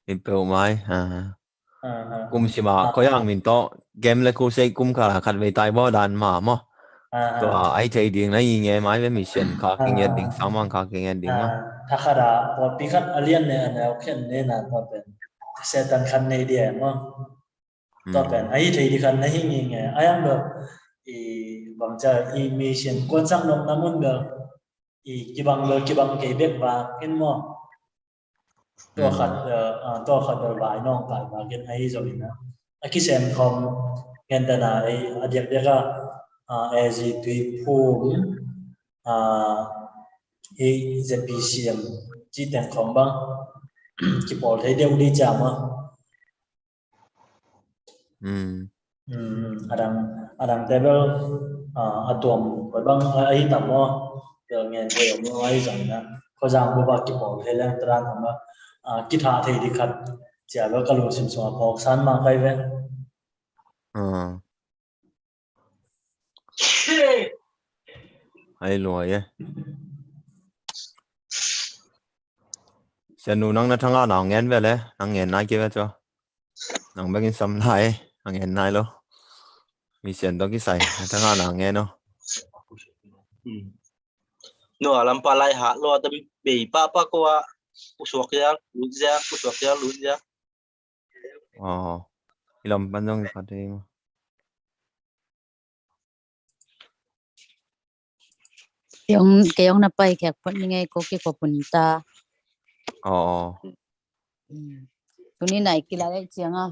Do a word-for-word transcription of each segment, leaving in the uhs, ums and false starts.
Hi peuh mai. Ah. Ah, ah. Kum sima, ah, koi ang min tawh, game le crusade kum kala khat vei tai baw dan ma maw. Ah, ah. Tua ai thei ding na hi nge mai ve, mission kha kinget ding, ah, sangmang kha kinget ding maw. Ah, tha khat a, pawlpi khat a lian ne, a neu khen ne na tua pen. Satan khat nei dia maw. Tua pen, hmm, ai thei ding khat na hi nge nge. Ai ang bel, i bang ca, i mission kuan sang nop na mun bel, i kibang bel, kibang kei bek vang in maw. Tua khat, eh, ah, tua khat bel vai nawngkai vak in ahi zongin ah, a kisem khawm ngen dana ei a diakdiak ah, ah, A Z Tuiphum, ah, ei Z P C M cih teng khawm bang kipawl thei deuh dih ciam ah. Mm. Mm, adang, adang te bel, ah, a tuam koi bang, ah, ahi tam maw. Bel ngen thei om lo ahi zong na. Khuazang bup ah kipawl thei leng tadan tam ah, ah, kithah thei ding khat. Cia bel ka lungsim sungah phawk san mah kai ve. Ah. Ai luai e. Sianu nang na thanga nau ngen ve le, nang ngen nai kei ve tua. Nang bekin sam lai, a ngen nai lo. Mi sian tawh kisai, na thanga nau ngen o. Hmm. Nua lampa lai ha lo, a tam bei papa ko a, usuak ya, lut ya, usuak ya, lut ya. Aw, i lam pan zong i khat hi maw. Kei ong, kei ong na pai khek phot ni ngei ko kei ko pun ta. Aw, aw. Mm. Tuni nai kila leh ciang a.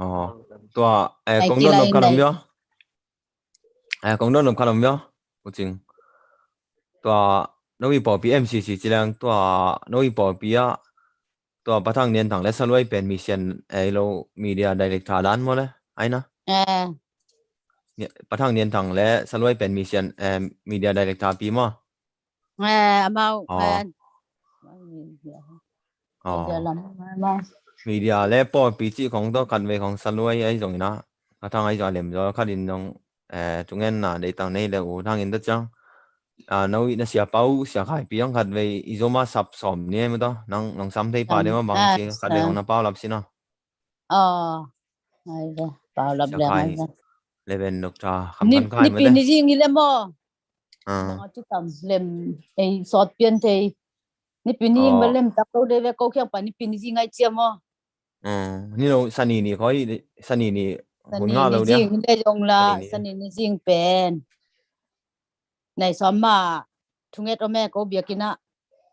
Aw. Tua, eh, nai kong kila don nop khat om nai. Bia. Eh, kong don nop khat om bia. U Cing. Tua, no i pawlpi M C C ci leng tua, no i pawlpi a tua Pa Thang Nian Thang le Saluai pen mi sian, eh, lo media director dan maw le, ai na? Eh. Ni-, Pa Thang Nian Thang le Saluai pen mi sian, eh, media director pi maw? Eh, amau, aw, eh. Aw. Media lam, amau. Media le pawlpi cih khong tawh khat vei khong Saluai ai zong ina. Pa Thang ai zong a lem zaw khat in zong, eh, thungenna deih tang nei le U Thang in ta ciang. Ah, no i na sia pau, sia khai pi ang khat vei i zoma sap sawm ni em ta. Nang, nang sam thei pa deuh ma bang ci khat vei hong na pau lap si na. Aw. Ai ve, pau lap le ai ve. Leven nok ta kham khan khai mete. Nipi ni zing hi le maw. Ah. Nang a ci tam lem, ei sawt pian thei. Nipi ni zing ve lem tak lo de ve ko khiang pa nipi ni zing ai cia maw. Ah, ni lo sani ni khoi, sani ni hun nga lo dia. Sani ni zing le zong la, sani ni zing pen. Nai sawm ma, thunget om e ko biakinn ah.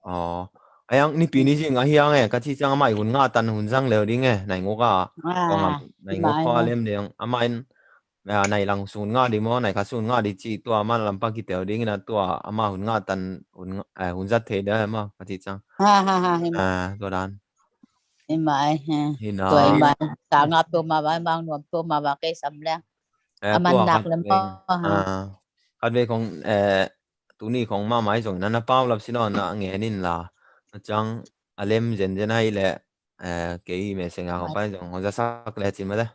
Aw. Ai ang nipi ni zing ahi ang e, ka ci ciang amah i hun nga tan hun zang leu ding e, nai nguk a. Ah, kong am, nai nguk kho a lem ding. Amah in, ah, nai lang sun nga ding maw, nai kha sun nga ding ci tua amah lampa kiteu ding ina tua amah hun nga tan hun nga, eh, hun zat thei dia maw, ka ci ciang. Ha, ha, ha, hi ma. Ah, tua dan. Hi ma ai, ha. Hi na. Tua hi ma. Ka nga peuh ma ba, mang nuam peuh ma ba, kei sam leng. Eh, a man tua nak khat lem vei, pa, ha. Ah, khat vei khong, eh, tuni khong mahmah hi zong na na pau lap si lo na ngen in la. Na ciang a lem zenzen hai le, eh, kei me senga khong pai zong hong za sak le cin ma le.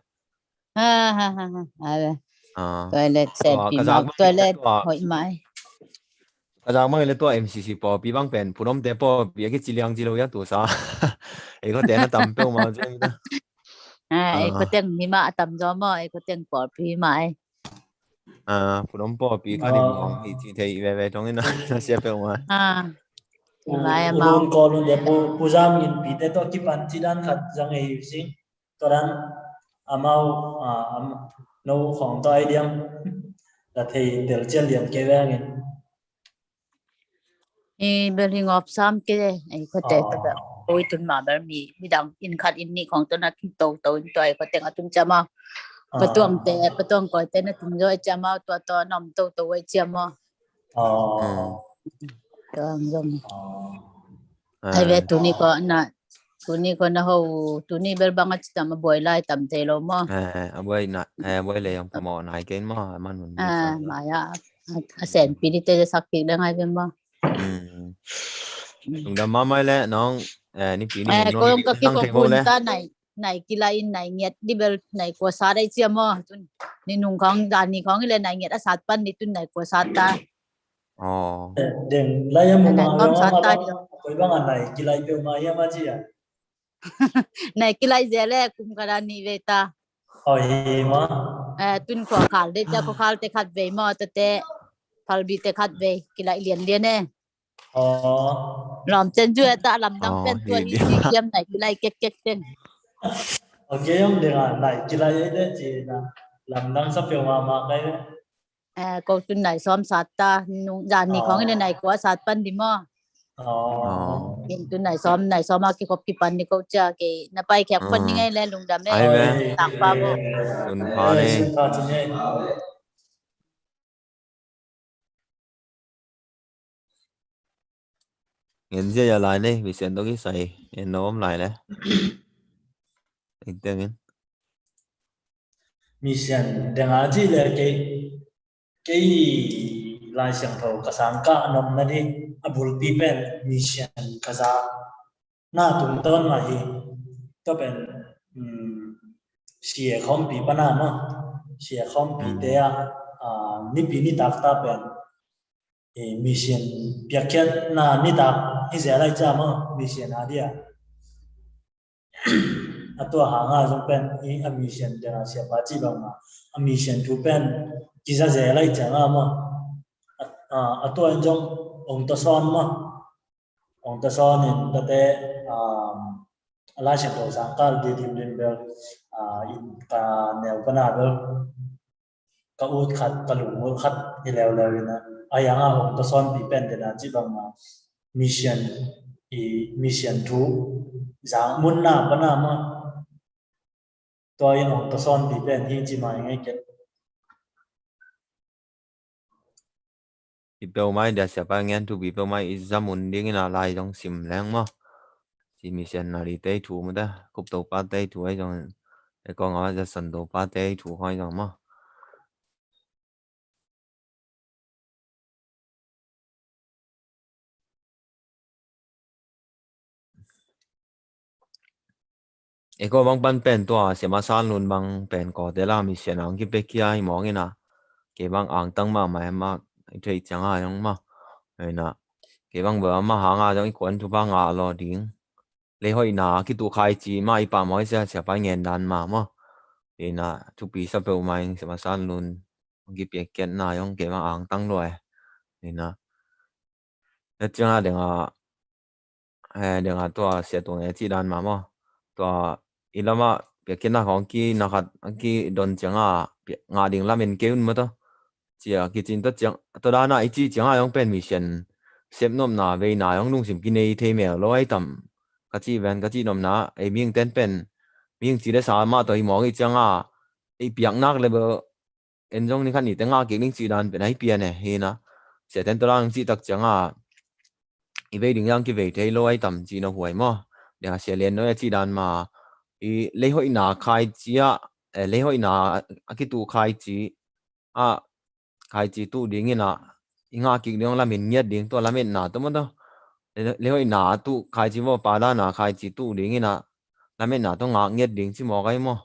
Ha, ha, ha, ha. A le. Ah. Toilet sen pi ma, toilet hoih mai. Ka zak mang le tua M C C pawlpi bang pen, phunomte pawlpi a kici liang ci lo ia tu sa. Ei ko te na tam peuh ma ci. Ah, ei ko teng mi ma a tam zaw maw, ei ko teng pawlpi ma ei. Ah, phunom pawlpi kha dim mong hi ci thei veve thong in a, na sia peuh ma. Ah. Hi ma ei a mau. Pu Lun Kawl un le Pu, Pu Zam in pi te tawh kipan ci dan khat zang ei sing. Tua dan amau, ah, am, no khong tua ai diam. La thei tel cian lian kei veng in. I bel hi ngop sam ke, ai ko te, ko bel, oi tun ma bel mi, mi dang in khat in ni khong to na ki to to in to ai ko teng a tun ciam a. Patuang te, patuang koi te na tun zo ai ciam a, tua to nom to to ai ciam a. Tuang zong. Ai ve tuni ko na, tuni ko na ho, tuni bel bang a ci tam a buai lai tam te lo maw. A buai na, a buai le yang pamo nai ken maw, a man mun. A mai a, a sen pi di te sak kik le ngai ve maw. Lungdam mahmah le nong, eh, nipi ni eh, nong kong ka ki nang ko thei pun le. Ta nai, nai kila in nai ngiat di bel nai kua sa dai cia maw. Tun ni nung khong dan ni khong i le nai ngiat a sat pan ni tun nai kua sa ta. Aw. Deng lai a mu ma nai kua sa ta di. Koi bang a nai kila i peuh ma ia ma cia. Nai kilaih zel e, kum khat a nih vei ta. Oi, hi maw. Eh, tun khua khal de cia, khua khal te khat vei maw, tate phalbi te khat vei kilaih lianlian e. Aw. Lam cen cu e ta, lamdang pen tua hi ni di. Ci kiam nai kilaih kekkek ten. Ok, om ding a nai kilaih e de ci na. Lamdang sa peuh mahmah kai e. Eh, ko tun nai sawm sat ta, nung zan ni khawng in nai kua sat pan di maw. Aw. Min tun nai sawm, nai sawm a kikhop kipan ni ko cia kei na pai khek pan ni ngei le lungdam e. Ai ve. Tang pa bo. Sun pha ne. Sun pha ci ne. Ngen zia ya lai ne, Misian tawh kisai en na om lai le. Eng tengin. Misian denga ci le kei, kei Lai Siangtho ka sang ka a nopna di a bulpi pen Misian ka za na tungtawn mah hi. Tua pen, um, sia khawmpi pana maw, sia khawmpi te a, a, nipi nitak ta pen, i, Misian piakkhiatna nitak hi zel lai cia maw, Misian a dia. A tua hanga zong pen i a Misian denga siapa ci bangma a Misian thu pen kiza zel lai cia nga maw. A, a, a tua in zong ong ta sawn maw. Ong ta sawn in tate, um, a Lai Siangtho sang kal di dim dim bel, uh, in ka neu pana bel ka ut khat, ka lungmul khat hi leuleu in a, a yanga ong ta sawnpi pen dena ci bangma Misian, i Misian thu zang munna pana ma tua in ong ta sawnpi pen hi ci mai ngei kei. I peuhmah i dia siapa ngen thupi peuhmah i zamun dingin a lai zong sim leng maw. Ci Misian na li tei thu mute, kup topa tei thu ai zong, e kong a zasan topa tei thu khoi zong maw. Eko bang pan pen tua siama san lun bang pen ko te la Misian ang kipe kia i mong ina. Ke bang ang tang ma mai ma i thei ciang a yong ma. Ina. Ke bang ba ma hang a yong i kuan tu ba nga lo ding. Lei hoih na kitu khai ci ma i pa moi sia sia pa ngen dan ma mo. Ina thupi sa peuh mai siama san lun. Ang kipe kian na yong ke bang ang tang lo e. Ina. Na ciang a deng a eh, deng a tua sia tung e ci dan ma mo. Tua i lama pia kina kong ki na khat ang ki don ciang a nga ding lamen ke un mo to. Cia ki cin to ciang to dana i ci ciang a yong pen Misian sep nopna veina yong lungsim ki nei thei mel lo ai tam. Ka ci ven ka ci nopna ei ming ten pen ming ci de sa ma to i mong i ciang a i piak nak le bo en zong ni khat ni te nga kik ding ci dan pen ai pian e hi na. Sia ten to dang ci tak ciang a i vei ding yang ki vei thei lo ai tam ci na huai mo. Deng a sia lian no ya ci dan ma i lei hoih na khai ci a, eh, lei hoih na a kitu khai ci a khai ci tu ding ina i nga kik ding lamin ngiat ding tua lamin na to mo to. Lei hoih na tu khai ci vo pa dana khai ci tu ding ina lametna tawh ngak nget ding ci mawk ai maw?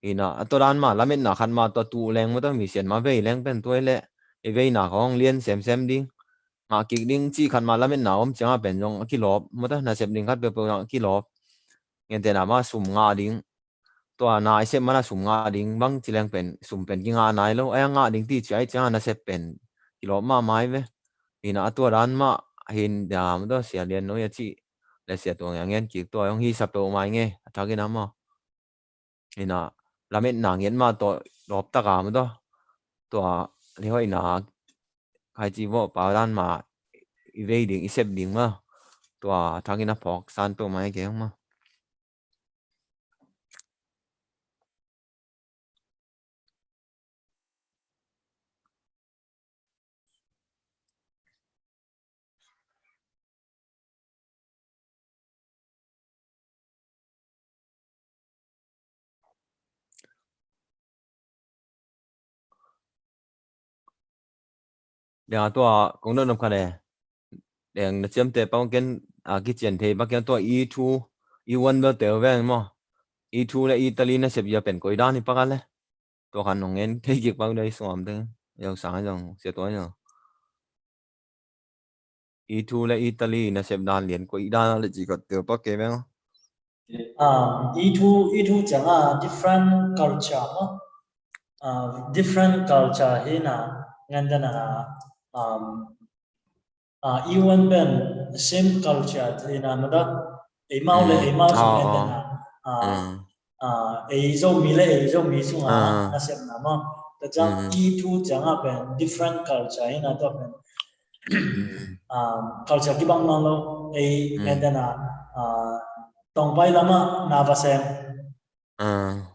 Ina a tawdan ma lametna khat ma tawh tuh leng maw tawh Misian ma vei leng pen tuai leh i veina khawng lian semsem ding. Ngak kik ding ci khat ma lametna om cianga pen zong a kilawp maw tawh nasep ding khat peuhpeuh zong a kilawp. Ngentehna ma sum ngah ding. Tua na i sep mana sum ngah ding bang ci leng pen sum pen kingah nai lo. Ai a ngah ding ti ci ai cianga nasep pen kilawp mahmah ai ve. Ina a tua dan mah hin dia maw tawh sia lian no ia ci le sia tuang ia ngen kik tua hong hi sa peuh mai nge a thak ina maw. Ina lametna nget ma tawh lawp taka maw tawh tua lihoina khai ci vawh pau dan ma i vei ding i sep ding maw. Tua thak ina phawk san peuh mai ke hong maw. Deng a tua kong dot nop khat e. Deng na ciamteh pak ken a kician thei pak ken tua i thu i one bel tel veng maw. I thu le i tali na sep ia pen koi dan hi pak a le. Tua khan nong ngen thei kik pak dei suam te. Yau sang zong sia tua zong. I thu le i tali na sep dan lian koi dan a le ci khat tel pak ke veng. Um, i thu, i thu ciang a different culture maw? Uh, different culture hi na, ngan dan a, um, uh, i wan pen same culture hi na, mada, eimau le eimau sung ngan dan a, uh, uh, ei Zomi le ei Zomi sung a, nasepna maw? Tua ciang i thu ciang a pen different culture hi na, tua pen um, culture kibang nawn lo, ei ngan dan a, uh, Tongpai lam a na va sem.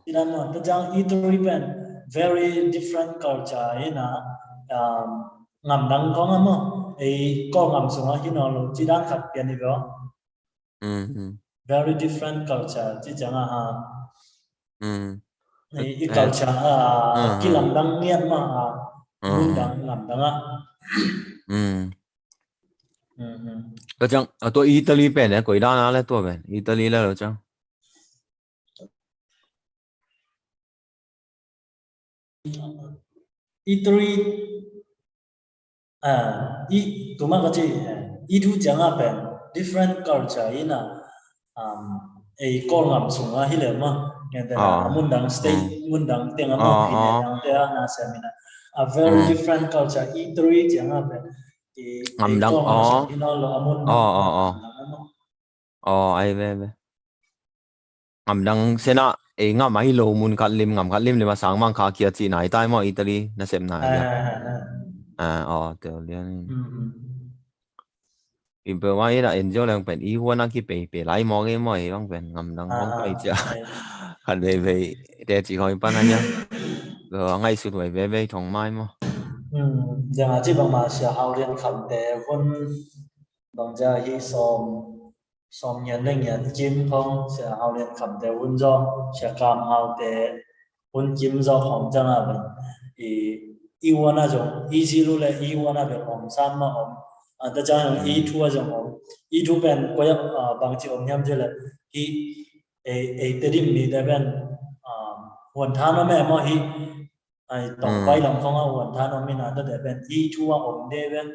Ci dan maw, tua ciang i three pen very different culture hi na, um, ngamdang khong a maw, ei Kawl ngam sung a hi nawn lo, ci dan khat pian hi ve aw. Very different culture, ci ciang a ha. I, i culture a kilamdang ngiat mah a, mundang ngamdang a. Lo ciang, a tua Italy pen e, koi dan a le tua pen, Italy le lo ciang. I three, ah, i, tuma ka ci, eh, i thu ciang a pen different culture hi na, um, ei Kawl ngam sung a hi le maw, ngan dan a, a mundang state, mundang teng a maw, pi ne dang te a na sem hi na. A very different culture, i three ciang a pen, i, ei Kawl ngam sung hi nawn lo, a mundang. Aw, ai ve, ai ve. Ngamdang sena, ei ngam ahi lo mun khat lim, ngam khat lim lim a sang mang kha kia ci nai tai maw, Italy nasepna hi a. Ah, aw, tel lian. I pe wa i da en jo leng pen i huan a kipei pei lai maw, ei maw, ei bang pen ngamdang bang kai cia. Khat vei vei te ci khong i pan a nia. Ngaihsut huai vei vei thong mai maw. Dang a ci bang ma sia hau lian kham te hun bang ja hi som. Sawm ngian le ngian kim khong, Sia Hau Lian Khamte hun zawh, Sia Kam Haute hun kim zawh khong ciang a pen, i, i huan a zong, i zil uh le i huan a pen om sam mah om. A, tua ciang zong i thu a zong om. I thu pen koi a, a, bangci om hiam cih leh, hih, ei, ei Tedim mite pen, a, huan than om e maw hih, ai, Tawngpai lam khong a huan than om in a, tua te pen i thu a om de pen,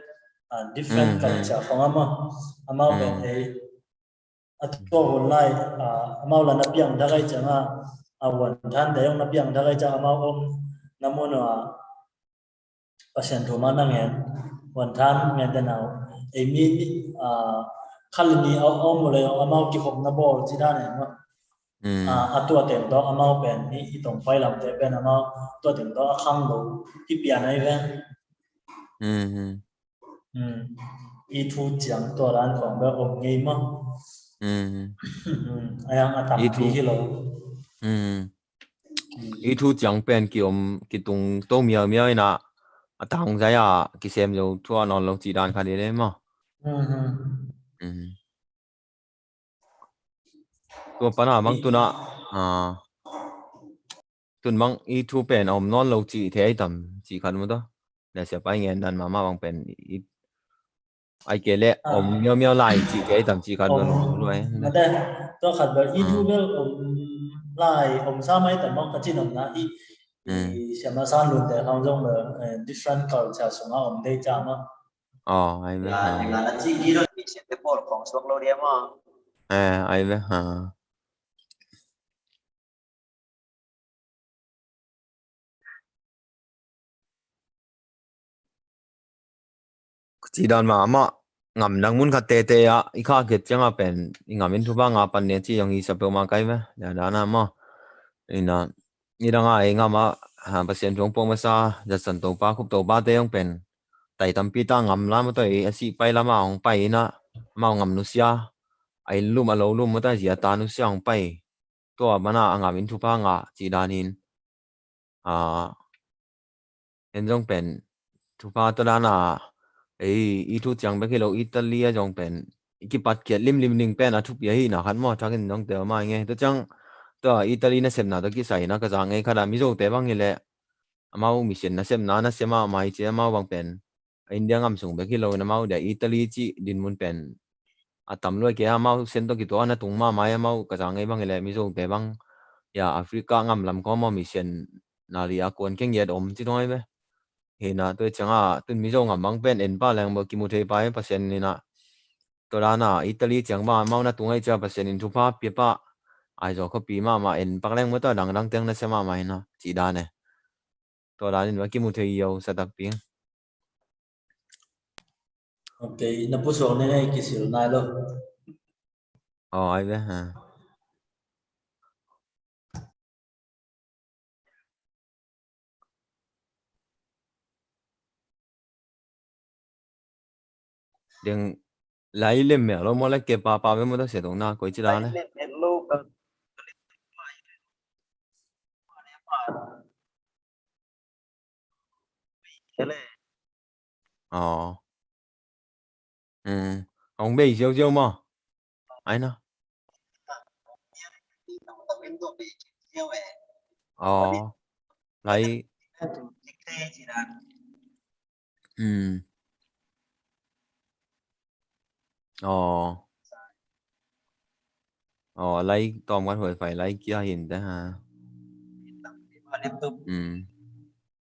a, different culture khong a maw. Amau pen ei, a tua hun lai, a, amau la na piang thak ai ciang a, a huan than te zong na piang thak ai ciang amau om na mun a, Pasian thu mah na ngen, huan than ngen te nau, ei mi, a, khat le nih a om uh le zong amau kikhopna bawl ci dan e maw. A, a tua teng tawh amau pen, i, i Tawngpai lamte pen amau tua teng tawh a khang lo hi pian ahi ve. I thu ciang tua dan khong bel om ngei maw. A yang a tampi hi lo. I thu ciang pen kiom, kitung to miau miau in a, a tangzai a kisem zo thu a nawn lo cih dan khat hi le maw. Tua pan a bang tun a, a, tun bang i thu pen a om nawn lo cih thei ai tam cih khat mu ta. Na sia pai ngen dan mahmah bang pen i, ai ke le om miau miau lai cih thei ai tam cih khat mu ta. Mate, tua khat bel i thu bel om lai, om sam ai tam bang ka cih nopna i, i siama san lun te khang zong bel, eh, different culture sung a om dei ca mah. Aw, ai ve. Ai ve, ha. Ci dan mahmah, ngamdang mun khat tete ah i kha khiat ciang a pen i ngam in thupha ngah pan ne ci zong hi sa peuhmah kai ve. Tua dan a maw. Ina, nidang a ei ngam a, ha, Pasian thu hong puak masa, zatsan Topa, Khup Topa te hong pen tai tampi ta ngam lam a tawh i a sih pai lam a hong pai in a, amau ngam nusia, a inn lum a lo lum a ta zia ta nusia hong pai. Tua mana a ngam in thupha ngah cih dan in, a, en zong pen thupha tua dan a, ei, i thu ciang bek hi lo, Italy a zong pen i kipat khiat limlim ding pen a thupi ahi na khat maw, thakin zong tel mai nge. Tua ciang tua Italy nasepna tawh kisai na ka zak ngei khat a Mizote bang hi leh amau mission nasepna, nasem a mai ci amau bang pen a India ngam sung bek hi lo in amau dia Italy cih dinmun pen a tam luai kei a, amau sen tawh kituak a na tung mahmah i amau ka zak ngei bang hi leh Mizote bang ia Africa ngam lam khawng maw mission na li a kuan khe ngiat om ci thong ai ve. Hi na tua ciang a tun Mizo ngam bang pen en pah leng bawh kimu thei pah i Pasian in a tua dan a Italy ciang bang amau na tung ai cia Pasian in thupha pia pah Aizawl khuapi mahmah en pak leng maw, tua dangdang teng na sia mahmah hi na, cih dan e. Tua dan in va kimu thei hi lo sa takpi. Ok, na pusuak ning ei, kisil nai lo. Aw, ai ve ha. Deng lai lem mel lo maw le, ke pa pa ve maw, ta sia tong na koi ci dan le. Aw. Hong bei ziauziau maw? Ai na. Aw. Lai. Aw. Aw, lai tawm kan huai fai lai kia hin te ha.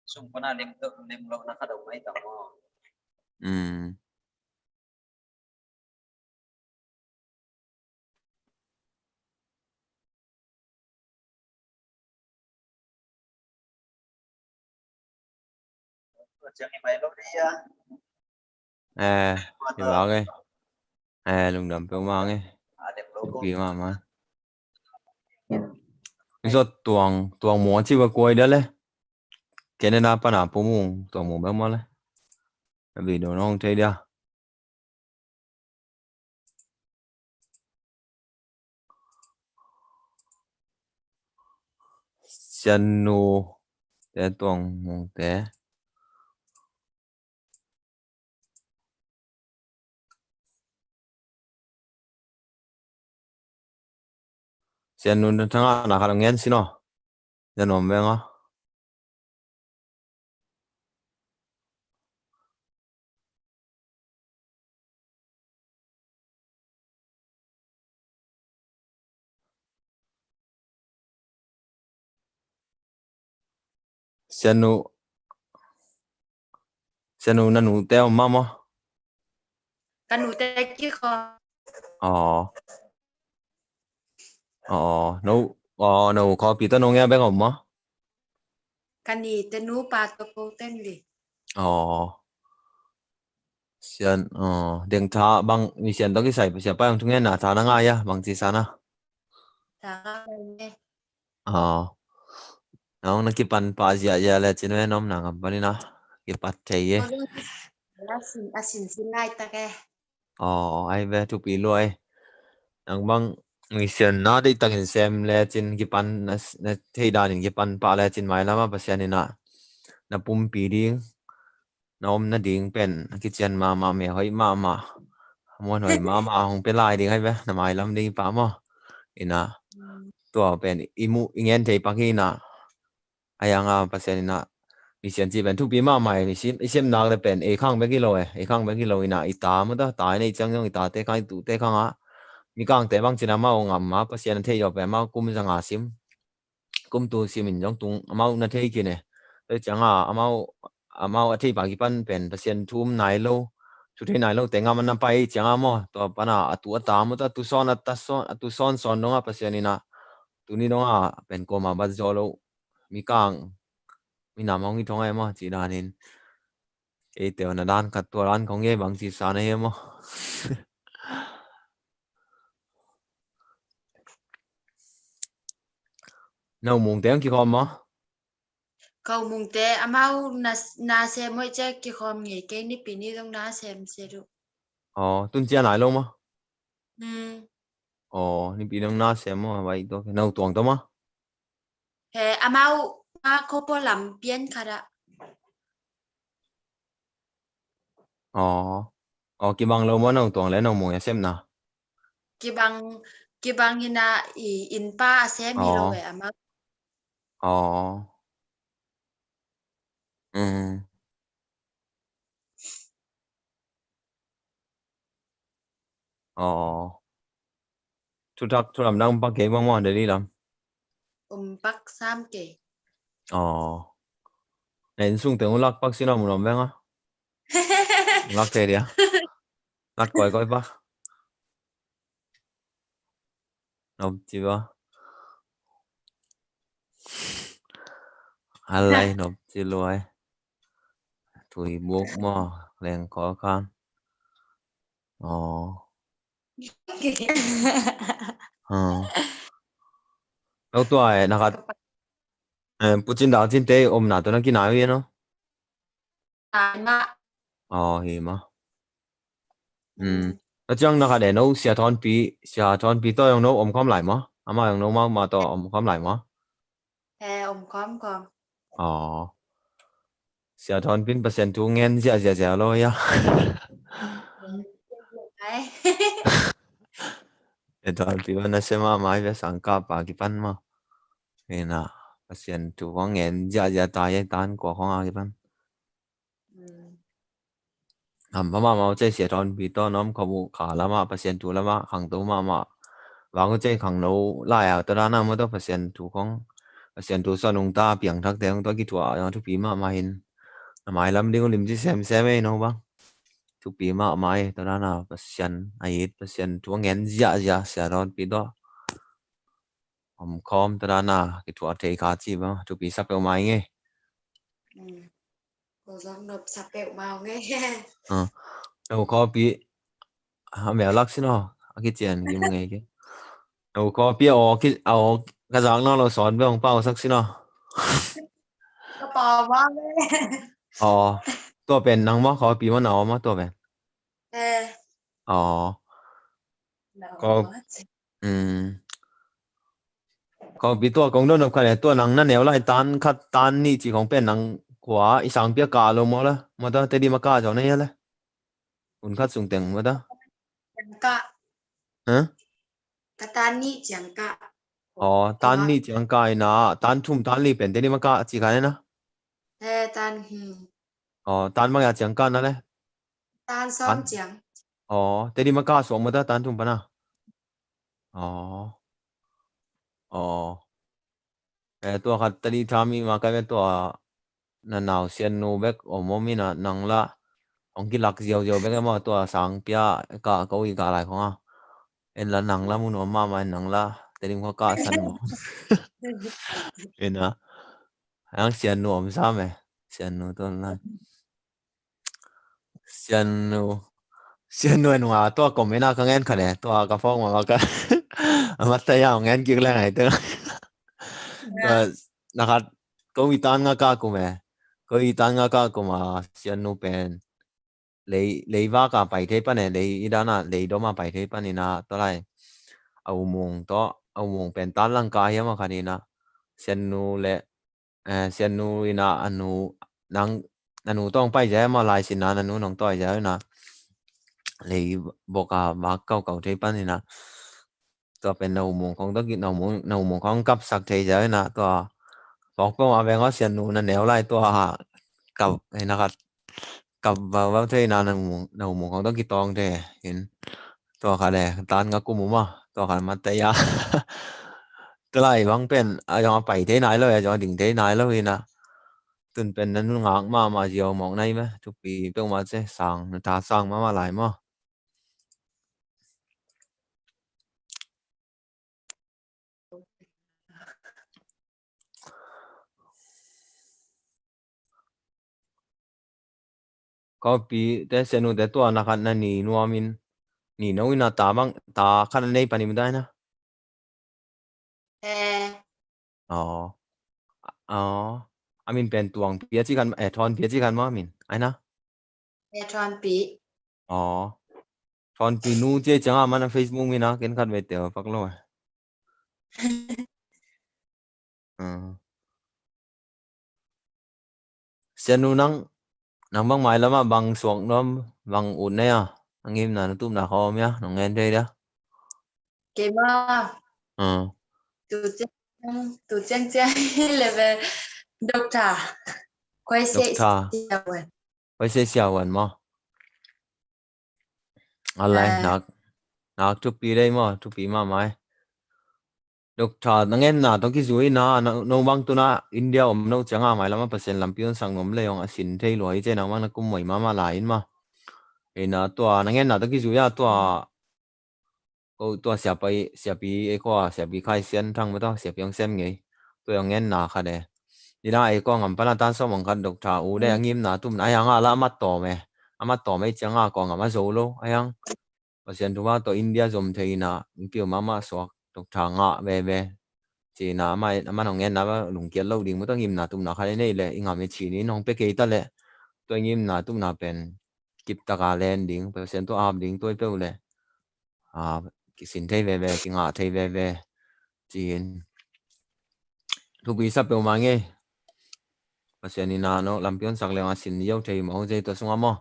Sung pana lem tuk lem lo na ka dong mai tang mo. Eh, hi bang e. Eh, lungdam peuh mang e. Pi mama. Zot tuang, tuang mo ci ba kuai dia le. Canada pana pumung, tuang mo bang ma le. Abi do nong thei dia. Sianu te tuang mung te. Sianu na thanga na khat ngen sino. Sianu om veng a. Sianu, sianu na nu te om ma maw? Ka nu te kikhawm. Aw. Aw, no, aw, no, khawpi tawh no ngia bek om maw? Ka ni te nu pa tawh ko ten di. Aw. Sian, aw, deng tha bang, mi sian tawh kisai, siapa hong thungen na tha na ngai a, bang ci sa na. Tha ka ngai ne. Aw. Nong na kipan pah ziahziah le cin ve, nopna ngam panin a kipat thei e. A sin, a sin sin laitak e. Aw, ai ve, thupi lua e. Nang bang mi sian na deihtakin sem le cin kipan na, na thei danin kipan pah le cin mailam a Pasian in a na pumpi ding, na om nading pen a kician mahmah, mel hoih mahmah, muan hoih mahmah hong pia lai ding ai ve, na mailam ding i pah maw? Ina, tua pen i muh i ngen thei pak hi ina. Ai anga Pasian ina, mi sian ci pen thupi mahmah e, mi sim, i sim nak le pen ei khang bek hi lo e, ei khang bek hi lo ina, i ta maw ta, ta i nei ciang zong i tate khang, i tute khang a, mi kangte bang cina amau ngam a, Pasian a thei zaw pen amau kum zanga sim. Kum tu simin zong tung amau na thei khin e. Tua cianga amau, amau a thei pa kipan pen Pasian thu um nai lo, thu thei nai lo te ngam a na pai cianga maw, tua pana a tu a ta maw, tua tu sawn a ta sawn, a tu sawn sawn donga Pasian ina tuni donga pen koma bat zaw lo, mi kang, mi nam hong i thong ai maw, ci danin. Ei teo na dan khat tua dan kong ei bang ci sa na hi maw. No mungte ang kikhawm maw? Ko mungte amau na, na sem hoih cia kikhawm ngei kei, nipi ni dong na sem se duh. Aw, tun cia nai lo maw? Hmm. Aw, nipi dong na sem maw, vai to, no tuang to maw? He, amau a kopo lam pian khat a. Aw. Aw, kibang lo maw nong tuang le nong mung a sem na? Kibang, kibang ina i inn pa a sem hi lo e amau. Aw. Mm. Aw. Thutak, thulam dang pak kei bang maw, Delhi lam? Um pak sam kei. Aw. Na inn sung teng uh lak pak sin a mun om veng a. Lak thei dia. Lak koi koi pak. Nop ci ba. Halai nop ci luai. Tui buk maw, leng khawl khan. Aw. Aw. Lo tua e, na khat. Eh, Pu Cin Dau Cin te omna tawh na kinai uh hi no? Nai mah. Aw, hi maw. Hmm. Na ciang na khat e, no Sia Thawnpi, Sia Thawnpi tawh zong no om khawm lai maw? Amah zong no mah, mah tawh om khawm lai maw? Eh, om khawm khawm. Aw. Sia Thawnpi in Pasian thu ngen ziahziah ziau lo hia? Ai. Sia Thawnpi in na sia mahmah hi ve, sangkah pa kipan maw. Hi na, Pasian thu khawng ngen ziahziah ta hi, tan kua khawng a kipan. Hmm. Ham pha mahmah uh cei, Sia Thawnpi tawh na om khawm uh, kha lamah, Pasian thu lamah khangto mahmah. Vang uh cei, khangno lai-a tawh dan a maw, tawh Pasian thu khawng, Pasian thu suah nungta piangthakte khawng tawh kithuah a thupi mahmah hi. Na mailam ding uh limci semsem ei no bang. Thupi mahmah ei, tawh dan a Pasian a it, Pasian thu a ngen ziahziah, Sia Thawnpi tawh om khawm, tawh dan a kithuah thei kha ci bang, thupi sa peuhmah ing ei. Hmm. Ko zong nop sa peuhmah ing ei. Ah. No khawpi, a mel lak sin aw, a kician kim ngei ke. No khawpi a aw ki, a aw ka zak nawn lo sawn bek hong pau sak sin aw. Ka pau mah ve. Aw. Tua pen nang maw, khawpi maw, na aw maw, tua pen? Eh. Aw. Na aw maw. Um. Khawpi, tua kong dot nop khat e, tua nang na neu lai tan khat tan nih ci khawng pen nang kua i sangpi a kah lo maw le? Maw, tua Tedim a kah zaw na hia le? Hun khat sung teng maw, tua? Ciang kah. Hah? Ka tan nih ciang kah. Aw, tan nih ciang kah ina, tan thum tan li pen Tedim a kah ci kha na? Eh, tan, hmm. Aw, tan bang a ciang kah na le? Tan sawm ciang. Aw, Tedim a kah suak maw, tua tan thum pan a? Aw. Aw. Eh, tua khat tadi tham i ma kai ve, tua na nau Siannu bek om om ina, nang la hong kilak ziauziau bek e maw, tua sangpi a kah ko i kah lai khawng a. En la nang la mu nuam mahmah in, nang la Tedim kha kah san maw. Ina. Ang Siannu om sam e. Siannu tawh lai. Siannu. Siannu en nga, tua comment a ka ngen kha ne, tua ka phawk mama ka. A mat ta ya ngen kik leng ai te. Tua na khat, ko i tan nga ka kum e. Ko i tan nga ka kum a Siannu pen. Lei, lei vak a pai thei pan e, lei i dan a, lei dom a pai thei pan ina, tua lai. A umung tawh, a umung pen tan lang ka hiam a khan ina. Siannu le Eh, Siannu ina a nu, nang, a nu tawh pai zia maw, lai sina na nu nong tawi zia ina. Lei bok a vak kaukau thei pan ina. Tua pen na umung khawng tawh ki, na umung, na umung khawng kapsak thei zia ina. Tua pawk pawk a veng a Siannu na neu lai tua kap, ina khat kap vavau thei ina, na umung, na umung khawng tawh kitawng thei in. Tua kha le, tan nga kum uma, tua kha mat ta ya. Tua lai bang pen a zong a pai thei nai lo, a zong a ding thei nai lo hi na. Tun pen na nungak mahmah ziau mawk nai mah, thupi peuhmah ci, sang, na tha sang mahmah lai maw. Khawpi te, Siannu te, tua na khat na ni nuam in, ni no ina ta bang, ta khat a nei pan i mu dai na. Eh. Aw. Aw. A min pen Tuangpi a ci khan, eh, Thawnpi a ci khan maw a min? Ai na? Eh, Thawnpi. Aw. Thawnpi nu ci ciang a man a Facebook min a ken khat vei tel pak lo. Ah. Siannu nang, nang bang mailam ah bang suak nuam, bang ut nei a, a ngimna na tupna khawm ia, nong ngen thei dia. Kei maw? Ah. Tu ciang, tu ciang ciang level Doctor Khuaise Siavuan. Khuaise Siavuan maw? Alai, nak, nak thupi dei maw, thupi mahmah. Doctor, na ngenna tawh kizui ina, no bang tuna India om no cianga mailam a Pasian lampi hong sak nuam lei hong a sin thei lua hi ciang nang bang na kum moi mahmah lai in maw. Ina tua, na ngenna tawh kizui a tua, ko tua siapi, siapi ei ko a, siapi Khai Sian Thang maw tua, siapi hong sem ngei. Tua hong ngenna khat e. Nidang a ei Kawlgam pana tan sawm hong khat Doctor U le a ngimna tumna a hiang a la a mat tawm e. A mat tawm e ciang a Kawlgam a zo lo a hiang. Pasian thupha tawh India zom thei ina, piu mahmah suak, Doctor ngah veve. Cina amah, amah hong ngenna va lungkiat lo ding, mawtaw ngimna tumna khat i nei le, i ngam i cin in hong pia kei ta le, tua i ngimna tumna pen kiptaka len ding, Pasian tua ap ding, tua i peuh le. A, kisin thei veve, kingah thei veve. Cin. Thupi sa peuhmah ngei. Pasian in a no lampi honsak leng a sin yo thei mawng zei tua sungah maw.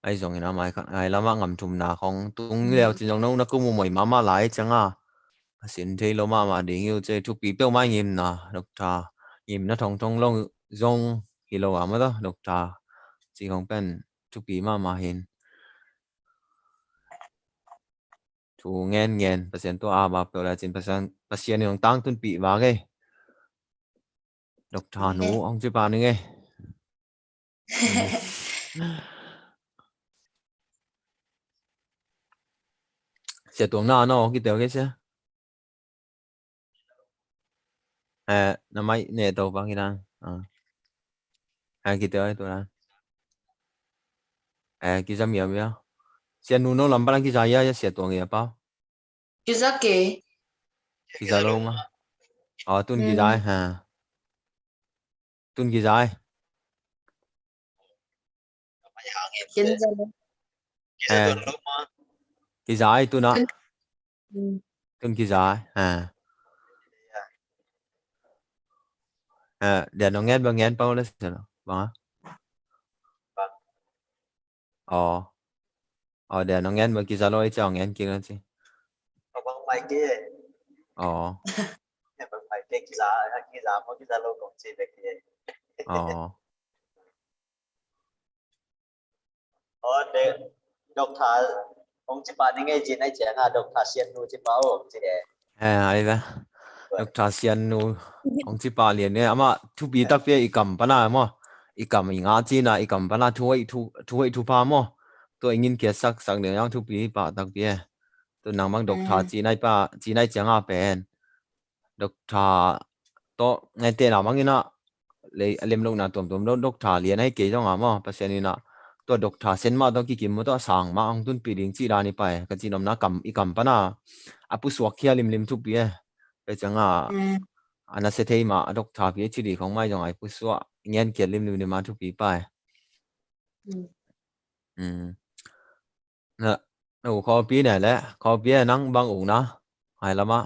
Ai zong in a mai kha, ai lamah ngam thumna khong tung leu cin zong no na kum uh moi mahmah lai cianga. A sin thei lo mahmah ding uh cei thupi peuhmah ngimna, Doctor. Ngimna thongthong lo zong hi lo a maw ta, Doctor. Ci khong pen thupi mahmah hin. Thu ngen ngen, Pasian tua a ba peuh lai cin Pasian, Pasian in hong tangtunpih vak ei. Doctor nu hong ci pah ning ei. Sia Tuang na no, kiteu kei sia. Eh, na mai ne to bang kidan. Ah. Eh, kiteu ai tu dan. Eh, kiza miau miau. Sia nu no lam palang kiza ia, ia Sia Tuang ia pa. Kiza ke. Kiza lo ma. Oh, tun kiza ai, ha. Tun kiza ai. Ken za lo. Eh. Kiza ai tuna. Tun. Mm. Tun kiza ai. Eh. Eh, dia no ngen ba ngen pau le sa lo. Bang a. Oh. Oh, dia no ngen ba kiza lo i ciang ngen kik na ci. Bang mai ke. Oh. Bang mai ke kiza, kiza mo kiza lo kong ci be ke. Oh. Oh, de, Doctor, hong ci pah ning ei ci nai ciang a, Doctor Sian Nu ci pah o, ci e. Eh, ai ve. Doctor Sian Nu, hong ci pah lian e, ama thupi takpi e i kam pana mo. I kam i nga ci na, i kam pana thu hoih thu, thu hoih thu pha mo. Tua i ngin kia sak, sak lian yang thupi pah takpi e. Tu nang mang Doctor ci nai pa, ci nai ciang a pen. Doctor tawh ngai tena mang ina, lei a lem lo na tuamtuam lo, Doctor lian ai kei zong a maw, Pasian ina, tua Doctor sen mah tawh kikim maw tawh sang mah hong tunpih ding cih dan i pai, ka cih nopna kam, i kam pana, a pusuak khia limlim thupi e, pai ciang a, a na se thei mah, a Doctor pi a ci di khong mai zong a i pusuak, ngen kiat limlim lim a thupi pai. Na, na u khawpi ne le, khawpi e nang bang u na, hai lama.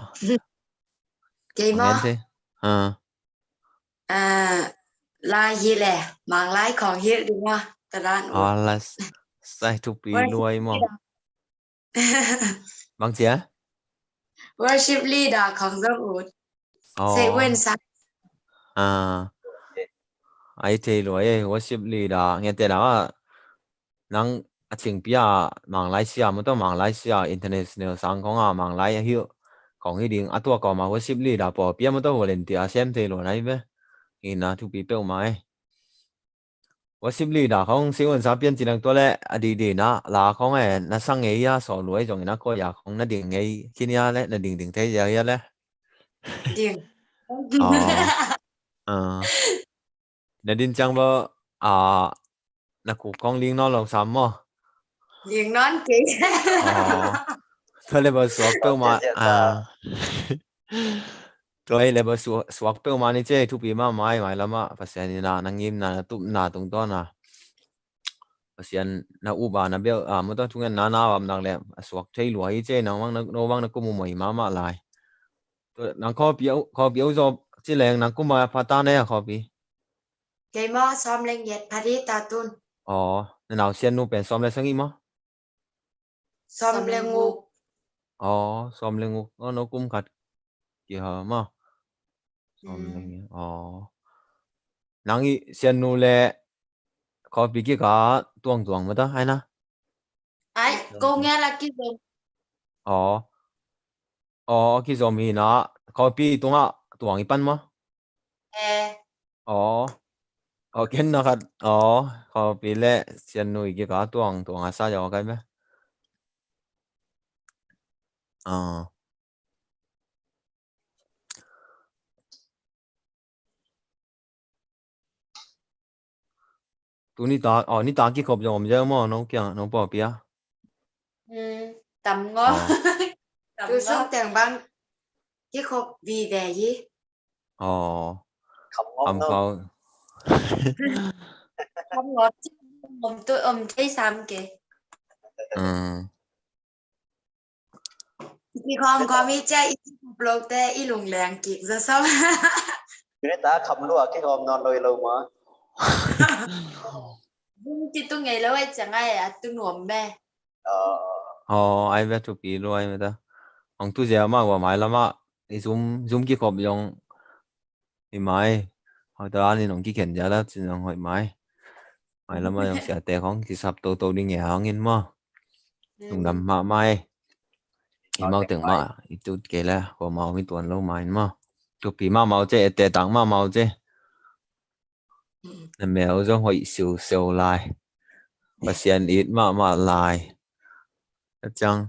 Kei maw? Ngen te. Ha. Ah, lai hi le, mang lai khong hi ding maw, ta dan u. Ah, la sai thupi luai maw. Bang cia? Worship leader khong zong u. Oh. Sei wen sa. Ah. Ai thei luai e, worship leader ngen te na. Nang a cingpi a Manglai sia maw tawh Manglai sia international sang khong a Manglai a hilh khong hi ding a tua kawm a worship leader pawlpi a maw tawh volunteer a sem thei lo nai ve. Ina thupi peuhmah e. Worship leader khong si un sa pian ci nang tua le a dih dih na la khong e na sang ngei a sawl luai zong ina koi a khong na ding ngei khin ia le na ding ding thei ia ia le. Ding. Oh. Ah. Na din ciang ba, ah, na kuk khong ling nawn lo sam maw? Ling nawn kei. Oh. Tua le ba suak peuhmah, ah. Tua le ba suak, suak peuhmah ni ce thupi mahmah mai lama Pasian ina na ngimna na tupna tungtawn a. Pasian na up a na bel, ah, maw tawh thungen na na vamnak le a suak thei lua hi ce nang bang na, no bang na kum uh moi mahmah lai. Tua nang khawpi au, khawpi au zaw ci leng nang kum a pha ta ne a khawpi. Kei maw sawm le ngiat pha di ta tun. Aw, na nau Sian Nu pen sawm le sagih maw? Sawm le nguk. Aw, sawm le nguk. Aw, no kum khat kiha maw? Sawm le nguk. Aw. Nang i Sian Nu le khawpi kik a tuang tuang maw ta, ai na? Ai, ko ngia la kizom. Aw. Aw, kizom hi na, khawpi tungah tuang i pan maw? Eh. Aw. Aw, ken na khat. Aw, khawpi le Sian Nu i kik a tuang, tuang a sa yaw kai me. Aw. Tu nitak, oh, nitak kikhop zong om zel maw, no kiang, no pawlpi ah? Hmm, tam ngawt. Oh. Tam ngawt. Tu sung teng bang kikhop vive hi. Oh. Kham ngawt no. Kham ngawt. Om tu, om thei sam ke. Hmm. Kikhawm khawm i cia i ci puplo te i lungleng kik za sam. Kine ta kham lua kikhawm nawn lo i lo ma. Zoom kitu ngei lo ai cia ngai a tu nuam me. Aw, ai ve thupi lua ai me ta. Hong tu zia ma ua mai lama i Zoom, Zoom kikhop zong hi mai. Hoih ta an in hong kikhen zia la cin zong hoih mai. Mai lama zong siate khong kisap toto ding e hangin maw. Lungdam mahmah e. I mau teng mah i tut kei le kua mau mi tuan lo mai maw. Thupi mahmah uh ce, ete tang mahmah uh ce. Na mel zong hoih siuseu lai. Pasian it mahmah lai. A ciang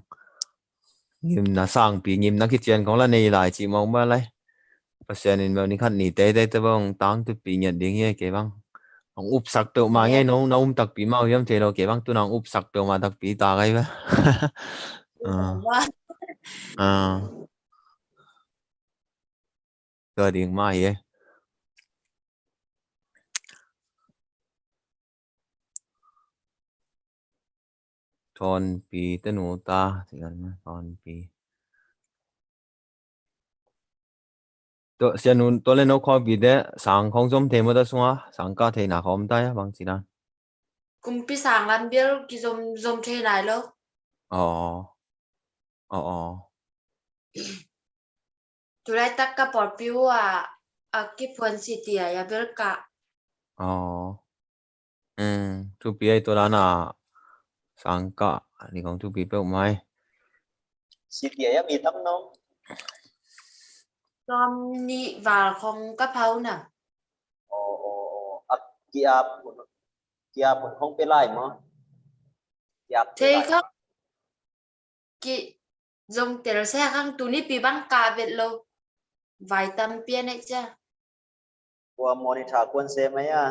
ngimna sangpi, ngimna kician kong la nei lai cih mawk mah lai. Pasian in mel ni khat ni teitei te bang tang thupi ngiat ding hi kei bang. Hong upsak peuhmah ngei no, na um takpi mah uh hiam thei lo kei bang, tu na hong upsak peuhmah takpi ta kai ba. Ah. Ah. Tua ding mah hi e. Tonpi te nu ta, Tonpi. Tua, sia nu, tua le no khawmpi te, sang khong zom thei maw ta sunga, sang kah theihna khawm ta ia, bang ci dan. Kumpi sang lam bial kizom, zom thei nai lo. Aw. Aw, aw. Tulaitak ka pawlpi uh a, a kiphuan si ti a, ia bel kah. Aw. Thupi ai tua dan a sang kah ni kong thupi peuh mai. Si ti a ia mi tam no. Sawm nih val khong ka phau na. Aw, aw, aw. A kiap hun, kiap hun khong pe lai maw? Kiap pe lai maw? Thei khong ki zong tel se khang tuni pi bang ka vet lo. Vai tam pia nei cia. Kua monitor kuan se mai a.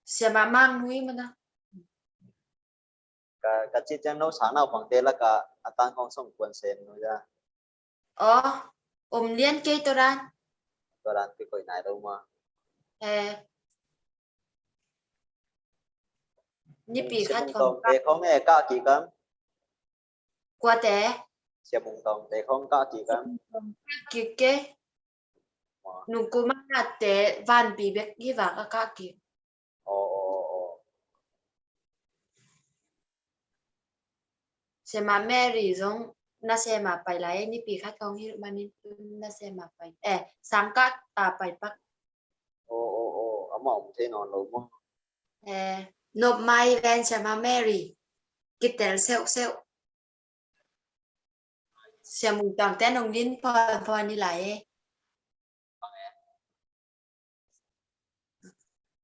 Siama mang nui mana. Ka, ka ci ciang no sang nau bang te la ka a tang khong song kuan se nui a. Aw, om lian kei tua dan. Tua dan pi koih nai lo ma. Eh. Nipi khat khong te khong e kah kik am. Kua te? Sia Mung Tawng te khong kah kik am. Kah kik ke. Nung kuma te vanpi bek hi va ka kah kik. Aw, aw, aw. Siama Mary zong na siama pai lai, nipi khat khong hi manin na siama pai. Eh, sang kah ta pai pak. Aw, aw, aw, amah om thei nawn lo maw? Eh, nop mai ven Siama Mary. Kitel seuh seuh. Sia Mung Tawng te nong din pon pon ni lai e.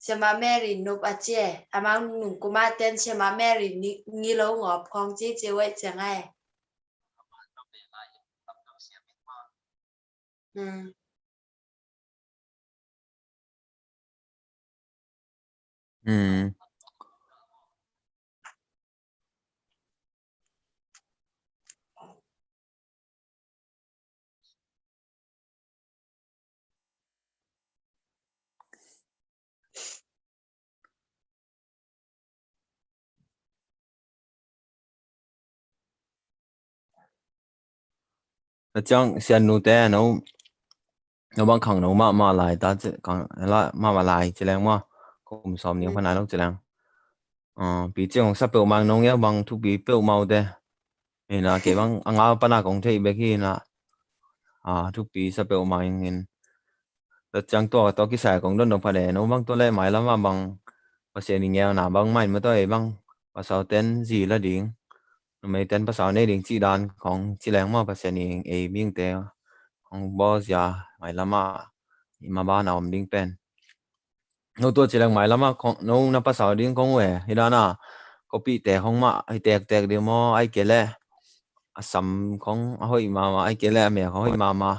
Siama Mary nup a cie. Amang nung kuma ten Siama Mary ni, ngi lo ngop khong ci cie wei cie ngai. Hmm. Hmm. A ciang sian nu te no, no bang khang no mahmah lai ta ci, khang la mahmah lai ci leng maw, kum sawm ning pha nai lo ci leng. Pi ciang hong sa peuhmah ing no ngiau bang thupi peuhmah uh te. Hi na kei bang a ngau pana kong theih bek hi na. Thupi sa peuhmah ing in. Tua ciang tua, tua kisai kong don dong pha le no bang tua le mailam ah bang Pasian i ngeuna bang main ma tua ei bang pasal ten zi la ding. Numei ten pasal nei ding cih dan kong ci leng maw Pasian i ei mingte kong bawl zia mailam ah i ma ban a om ding pen. No tua ci leng mailam ah no na pasal ding kong uh e. Hi dan a kopihte kong mah hi tektek ding maw ai kei le a sam kong a hoih mama ai kei le a mel kong hoih mama.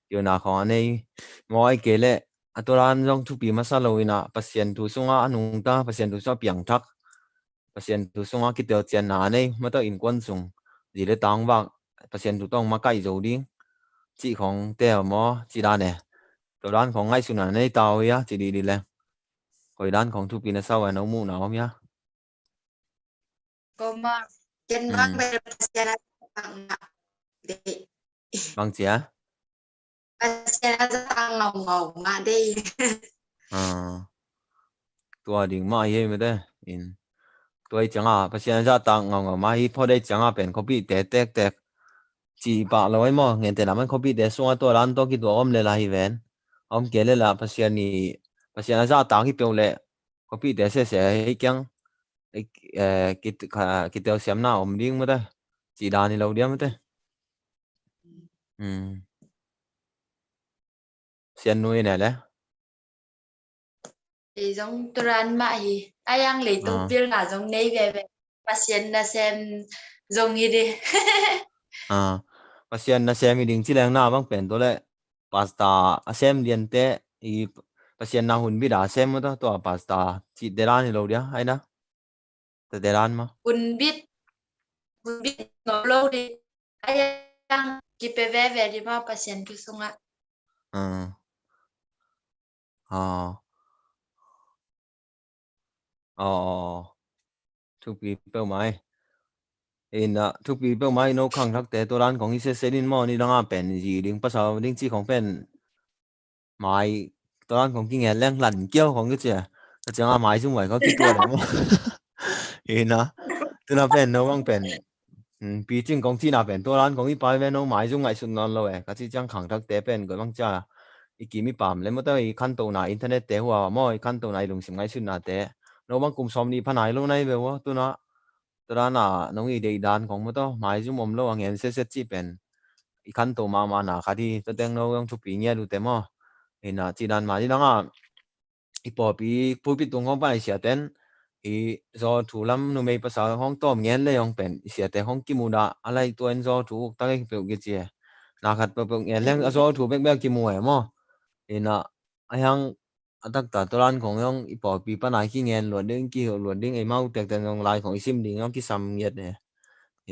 Piuna kong a nei maw ai kei le a tua dan zong thupi masa lo in ah Pasian thu sungah a nungta, Pasian thu sungah piangthak, Pasian thu sungah kitelcianna a nei, mataw innkuan sung zi le tangvak Pasian thu tawh makaih zo ding cih khong tel maw, cih dan e. Tua dan khong ngaihsutna nei ta uh hia, cih dih dih le. Koi dan khong thupi na sa uh a, no muhna om hia? Koma, ken bang Mm. bel Pasian a zak mah deih. Bang cia? Pasian a zak ngaungau mah deih. Ah. Tua ding mah hi mete. In. Tua hi cianga, Pasian a zak ngaungau mah hi, phot dei cianga pen khuapite tektek cih pah lo ai maw, ngente lam an khuapite sungah tua dan tawh kituak om le la hi ven. Om kei le la Pasian i, Pasian a zahtak hi peuh leh khuapite sese hi kiang, eh, kit-, ka-, kitelsiamna om ding mate. Cih dan hi lo dia mate. Hmm. Sian nui ne le. Ei zong turan mah hi. A yang leitung Ah. pilna zong nei veve. Pasian nasem zong hi di. Ah, Pasian nasem hi ding ci leng na bang pen tua le pasta a sem liante i Pasian na hun bit a sem mata tua pasta cih te dan hi lo dia, ai na. Tua te dan ma. Hun bit, hun bit ngau lo di. A yang kipe veve di ma Pasian thu sungah. Ah. Ah. Oh, oh, oh. Thupi peuhmah hi. Ina, thupi peuhmah hi, no khangthakte tua dan kong hi sese din maw, ni danga pen zi ding pasal ding ci kong pen mai tua dan kong kingen leng lan kiau kong kici a. Ka cianga mai zum vai kong kituak leng maw. Ina, tuna pen no bang pen Hmm, picing kong cihna pen tua dan kong i pai ve no mai zung ngaihsut nawn lo e. Ka cih ciang khangthakte pen koi bang cia i kim i pam le mawtaw i khantohna internet te hua maw i khantohna i lungsim ngaihsutnate. No bang kum sawm nih phanai lo nai ve ua tuna tua dana nong i deih dan kong mawtaw mai zum om lo a ngen setset cih pen i khantoh mahmahna khat hi tua teng no zong thupi ngiat ute maw. Ina cih dan mah ni danga i pawlpi pulpit tung hong pan i siaten i zaw thu lam numei pasal hong tawm ngen le hong pen i siate hong kimu dah a lai tua in zaw thu uk tak i peuh kici e. Na khat peuhpeuh ngen leng a zaw thu bekbek kimu e maw. Ina a hiang a takta tua dan kong hong i pawlpi pan a i kingen luat ding kihilh luat ding ei mau tekten zong lai kong i sim ding hong kisam ngiat e.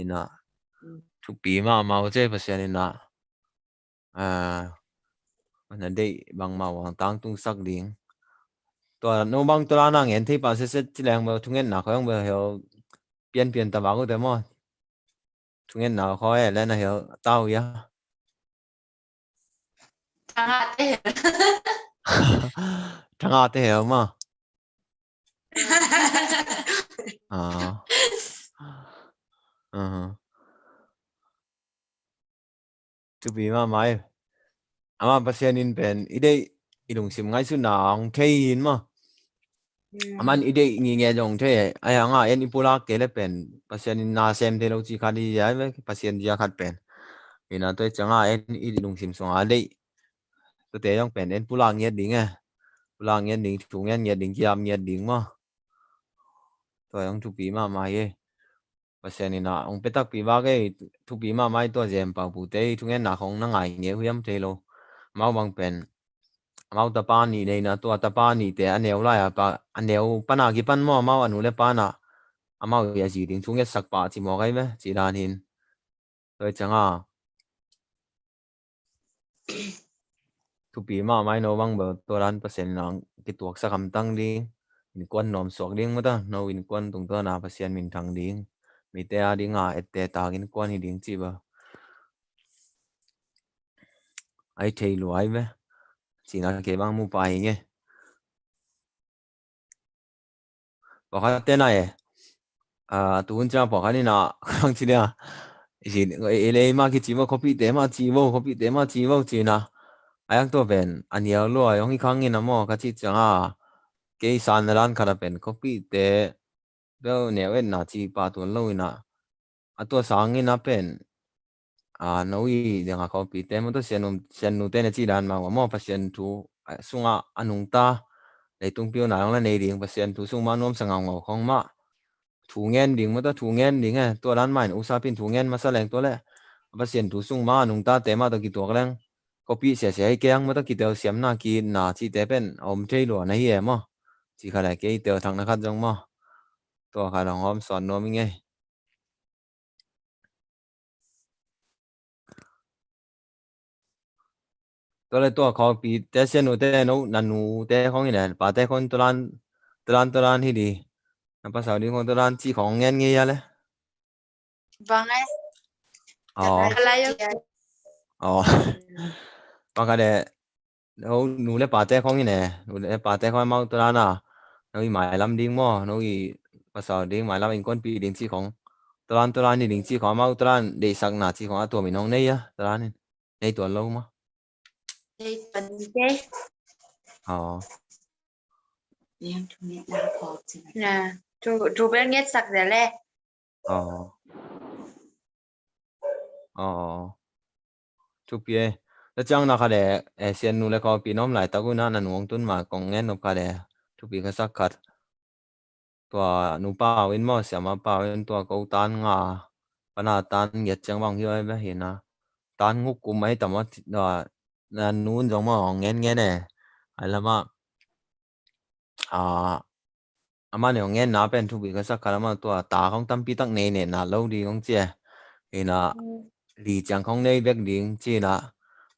Ina thupi mahmah uh ce Pasian ina. Ah, na deih bangmah uh hong tangtungsak ding. Tua no bang tua dana ngen thei pah setset ci leng bel thungetna khawng bel hel pianpian ta bak uh te maw. Thungetna khaw e le na hel tau ia. Thangate hel. Thangate hel maw. Ah. Aha. Thupi mahmah hi. Ama Pasian in pen i deih i lungsim ngaihsutna hong thei hi in maw. Aman i deih ngitnget zong thei e. Ai hanga en i pulak kei le pen Pasian in na sem thei lo ci khat hi zia ve Pasian zia khat pen. Ina tua i cianga en i lungsim sunga deih tuate zong pen en pulak ngiat ding e. Pulak ngiat ding, thu ngiat ngiat ding, kiam ngiat ding maw. Tua zong thupi mahmah hi e. Pasian ina hong pia takpi vak ei thupi mahmah i tua zem paupute i thungetna khong na ngai ngei uh hiam thei lo. Amau bang pen amau tapa nih neina tua tapa nihte a neu lai a pa a neu pana kipan maw amau a nu le pana amau i a zi ding thungetsak pa ci mawk ai ve ci dan hin. Tua i cianga thupi mahmah hi no bang bel tua dan Pasian in a kituaksak hamtang ding innkuan nuamsuak ding mata no innkuan tungtawna Pasian minthang ding mite a dinga etteh tak innkuan hi ding cih bel ai thei lua ai ve. Cihna kei bang mu pai nge. Pawlkhat tena e. Ah, tuhun ciang pawlkhat ina kang ci dia. Isin ei le ei mah kici vo khuapite mah ci vo khuapite mah ci vo cina. Ayang tua pen a nial lua yong hi kang ina maw ka ci cianga. Kei san na dan khat a pen khuapite bel neu etna ci pah tuan lo ina. A tua sangin a pen a no i dengah kawpite maw tua sian nute na cih dan mah uh a maw Pasian thu sungah a nungta leitung piuna hong la nei ding Pasian thu sung mah nuamsa ngaungau khong mah thu ngen ding maw tua thu ngen ding e tua dan mah in usapin thu ngen masa leng tua le Pasian thu sung mah a nungtate mah tua kituak leng copy siasia hi kei ang, mata kiteu siamna, kiitna cihte pen a om thei lua na hi e maw. Ci khat a kei teu thakna khat zong maw. Tua khat hong hawm sawn nuam ing ei. Tua le tua khawpi te, sianu te, no, na nu te khong in e, pa te khong tulan, tulan, tulan hi di. Na pasal ding khong tulan ci khong ngen ngei a le. Bang e. Aw. Aw. Bang ka de, no, nu le pa te khong in e, nu le pa te khong mau tulan a, no i mailam ding maw, no i pasal ding mailam, innkuanpih ding ci khong. Tulan, tulan hi ding ci khong, mau tulan deihsakna ci khong a tuam in hong nei a, tulan in. Nei tuan lo maw. Nei tuan kei. Aw. Na, thu, thu bel ngetsak zel e. Aw. Aw. Thupi e. Tua ciang na khat e, e, sianu le khawpi na om laitak un a na nu hong tun ma kong ngen nop khat e. Thupi ka sak khat. Tua nu Pau in maw, siama Pau in tua ko tan nga, pana tan giat ciang bang hi oi bia hi na. Tan nguk kum ai tam a, tua na nu in zong maw, hong ngen ngen e. Ai lam a, a, ama ne hong ngenna pen thupi ka sak khat, ama tua ta khong tampi tak nei ne na lo ding hong ci e. Hi na, li ciang khong nei bek ding ci na.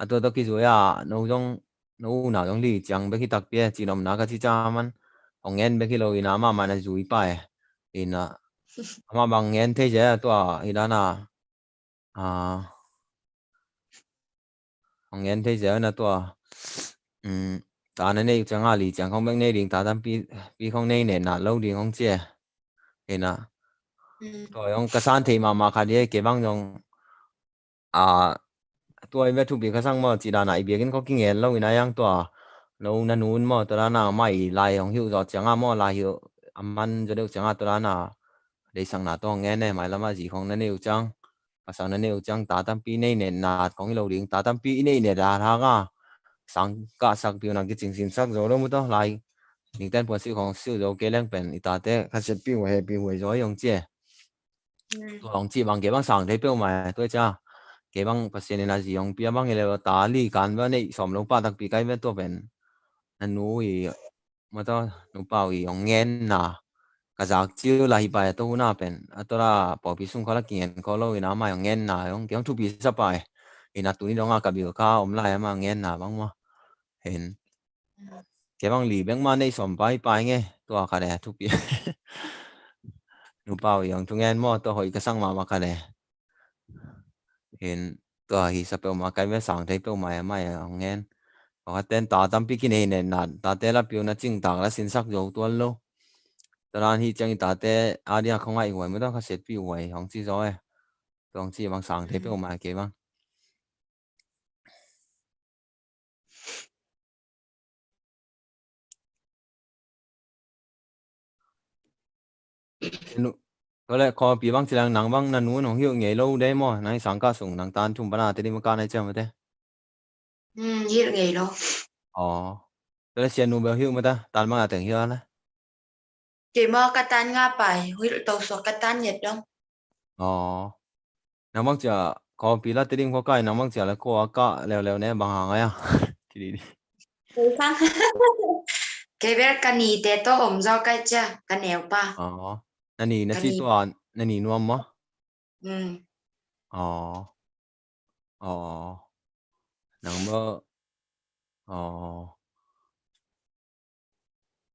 A tua tawh kizui a, no zong, no unau zong li ciang bek hi takpi e, ci nopna ka ci ciang a man hong ngen bek hi lo in a, amah mah na zui pah e. In a, amah bang ngen thei zel a tua hi dan a, a, hong ngen thei zel in a tua, um, ta na neih uh ciang a li ciang khong bek nei ding, ta tampi pi khong nei ne na lo ding hong ci e. In a, tua zong ka san thei mahmah khat hi e, kei bang zong a, tua i bia thupi ka sak maw, ci dan a i biakinn khong kingen lo in a, yang tua, no, na nu in maw, tua dan a amah i lai hong hilh zawh ciang a maw, lai hilh a man zaw deuh ciang a tua dan a deihsakna tawh hong ngen e, mailam a zi khong na neih uh ciang, pasal na neih uh ciang, ta tampi nei ne na khong hi lo ding, ta tampi i nei ne dan hang a, sang kahsak piu na kicing sinsak zo lo mu tawh, lai ningten puan silh khong silh zo kei leng pen i tate khasia piu, hehpih huai zaw hi hong ci e. Tua hong cih bang kei bang sang thei peuhmah e, tua i cia. Kei bang Pasian in a zi hong pia bang hi le, ta li kan bia neih sawm lo pah takpi kai bia tua pen. Na nu i, mata, nu Pau i hong ngenna. Ka zak cil la hi pai a tua huna pen. A tua la pawlpi sung khaw la kingen khaw lo in a mai hong ngenna. Hong kei hong thupi sa pai. In a tuni dong a ka bil kha om lai a ma ngenna bang maw. Hen. Kei bang li bek mah nei sawm pai pai nge, tua khat e, thupi. Nu Pau i hong thungen maw, tua hoih ka sang mahmah khat e. Hin, tua hi sa peuhmah kai ve, sang thei peuhmah e, mai e hong ngen. Pakhat ten ta tampi kinei ne na, tate la piu na cingtak la sinsak zo tuan lo. Tua dan hi ciang i tate a dia khong a i huai maw, tua kha setpi huai hong ci zaw e. Tua hong ci bang sang thei peuhmah kei bang. Tua le, khawmpi bang ci leng nang bang na nu in hong hilh ngei lo dei maw? Nang i sang kah sung nang tan thum pana Tedim kah na i ciam te. Hmm, hilh ngei lo. Aw. Tua le sianu bel hilh maw ta, tan bang a teng hilh a le. Kei maw ka tan nga pai, hilh to suak ka tan nget dong. Aw. Nang bang cia, khawmpi la Tedim khaw kai, nang bang cia la khua kah leuleu ne bang hang ai a. Kei bel ka nite tawh om zaw kai cia, ka neu pa. Aw. Na ni na ci tua, na ni nuam maw? Hmm. Aw. Aw. Nang maw. Aw.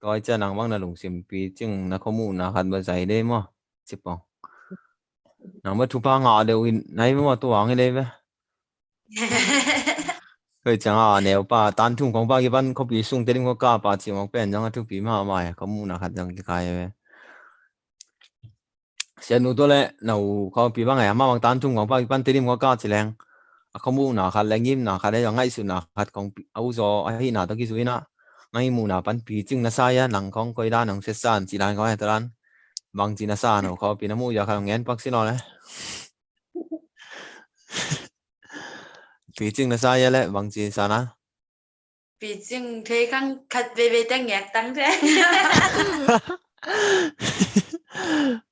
Tua i cia nang bang na lungsim picing na khamuhna khat bang zai dei maw? Cipong. Nang bang thupha ngah deuh in nai maw tua ang i dei bang. Koi ciang a neu pa tan thum khong pa kipan khawmpi sung Tedim khaw kah pa cimawk pen zong a thupi mahmah e, khamuhna khat zong kikai ve. Sianu tua le, na u khawmpi bang e, amah bang tan thum khong pa kipan Tedim khaw kah ci leng. A khamuhna khat le ngimna khat le, a ngaihsutna khat khong a u zaw, a hihna tawh kizui na. Nang i muhna pan picing na sa ia, nang khong koi dan, nang setsan, ci dan khong e, tua dan. Bang ci na sa, na u khawmpi na muh ia khat ngen pak si naw le. Picing na sa ia le, bang ci sa na. Picing thei khang khat veve te ngek tang te.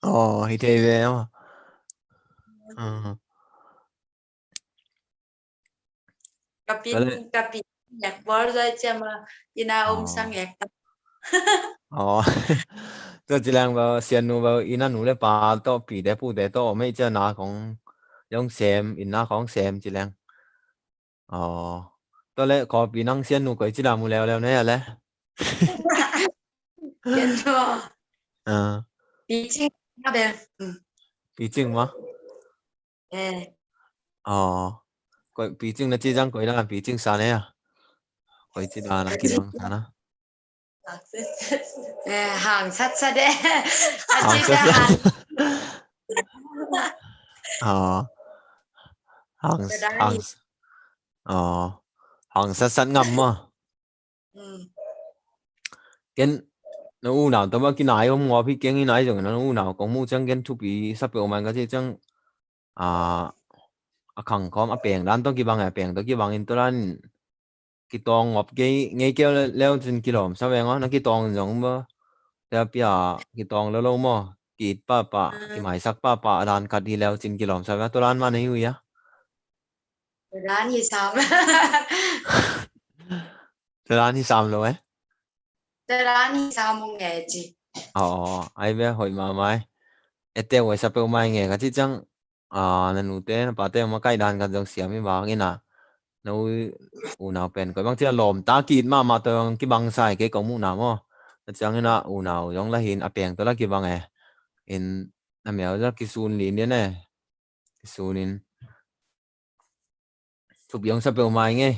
Aw, hi thei ve aw. Aw. Ka pi, ka pi ngek bawl zai ciam a, ina om sa ngek ta. Aw. Tua ci leng ba, siannu ba, ina nu le pa tawh, pite pute tawh om ei ciam na khong, zong sem, ina khong sem ci leng. Aw. Tua le, kawpi nang siannu koi ci lam uh leuleu ne a le. Siannu. Ah. Picing. Picing ma? Eh. Aw. Koi picing na ci zang koi dan picing sa ne a. Koi ci dan a kidong sa na. Eh, hang sat sat de. Hang sat sat. Aw. Hang, hang. Aw. Hang sat sat ngam ma. Ken, na unau tawh ba kinai om ngawp hi keng hi nai zong, na unau kong muh ciang ken thupi sa peuhmah ka ci ciang, a, a khang khawm a peng dan tawh kibang, a peng tawh kibang in tua dan kitawng ngawp kei ngei keu leu cin kilawm sa veng aw, na kitawng zong ba, tia pia kitawng lo lo maw, ki-it pahpah, kimaisak pahpah a dan khat hi leu cin kilawm sa veng, tua dan mah na hi uh hia? Tua dan hi sam. Tua dan hi sam lo eh? Tua dan hi sam uh nge ci. Aw, ai ve hoih mahmah eh. Ete uh sa peuhmah nge ka ci ciang, a, na nute na pate makaih dan khat zong siam hi bak ina. Na u, unau pen koi bang ci a lawmta ki-it mahmah tawh zong kibang sa hi kei kong muhna maw. Na ciang ina unau zong la hin a peng tawh la kibang eh. In na mel zong kisun lin ding eh. Kisun in. Thupi hong sa peuhmah nge.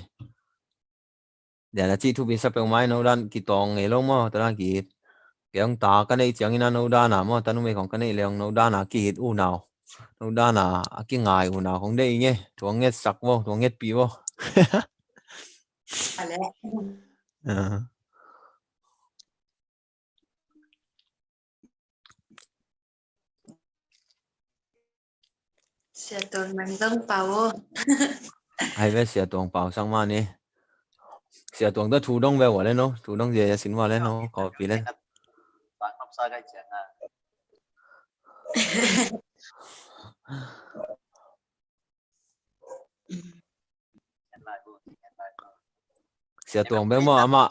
Dia na cih thupi sa peuhmah no dan kitawng ngei lo maw, tua dan ki-it. Kei hong ta ka neih ciangin a no dan a maw, ta numei khong ka neih le hong no dan a ki-it unau. No dan a, a kingai unau khong deih nge. Tua ngetsak vo, tua ngetpih vo. Ale. Ah. Sia Tuang nang dong pau. Ai ve Sia Tuang pau sang mah ni. Sia Tuang ta thu dong ve wa le no, thu dong zia zia sin wa le no, ko pi le. Sia Tuang bek maw, amah,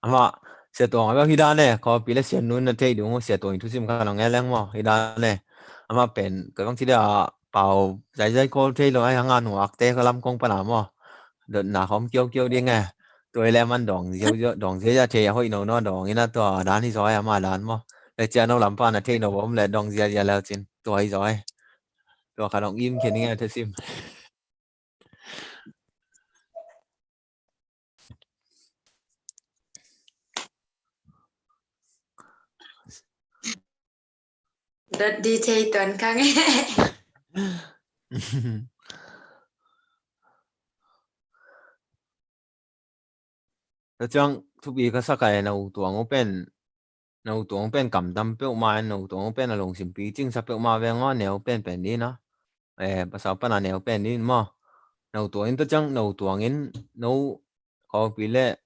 amah, Sia Tuang bek hi dan e, kawpi le Sia Nu na thei ding maw, Sia Tuang i thusim kha nong e leng maw, hi dan e. Amah pen, ka bang ci dia, pau, zai zai kawl thei lo, ai hang a nuak te ka lam kong pana maw. Dotna khawm kiau kiau ding e. Tua i le man dawng ziau ziau, dawng ziau ziau thei a hoih no no dawng ina tua dan hi zaw e amah dan maw. Le cia no lam pan a thei no bawm le dawng ziau ziau leu cin. Tua hi zaw e. Tua kha dawng im khen ing e thusim. Dot di thei tuan kha nge. Tua ciang thupi ka sak a e, na u tuang uh pen, na u tuang uh pen kamtam peuhmah in, na u tuang uh pen a lungsim picing sa peuhmah veng aw, neu pen pen din a. Eh, pasal pan a neu pen din maw. Na u tuang in tua ciang, na u tuang in, no, kawpi le,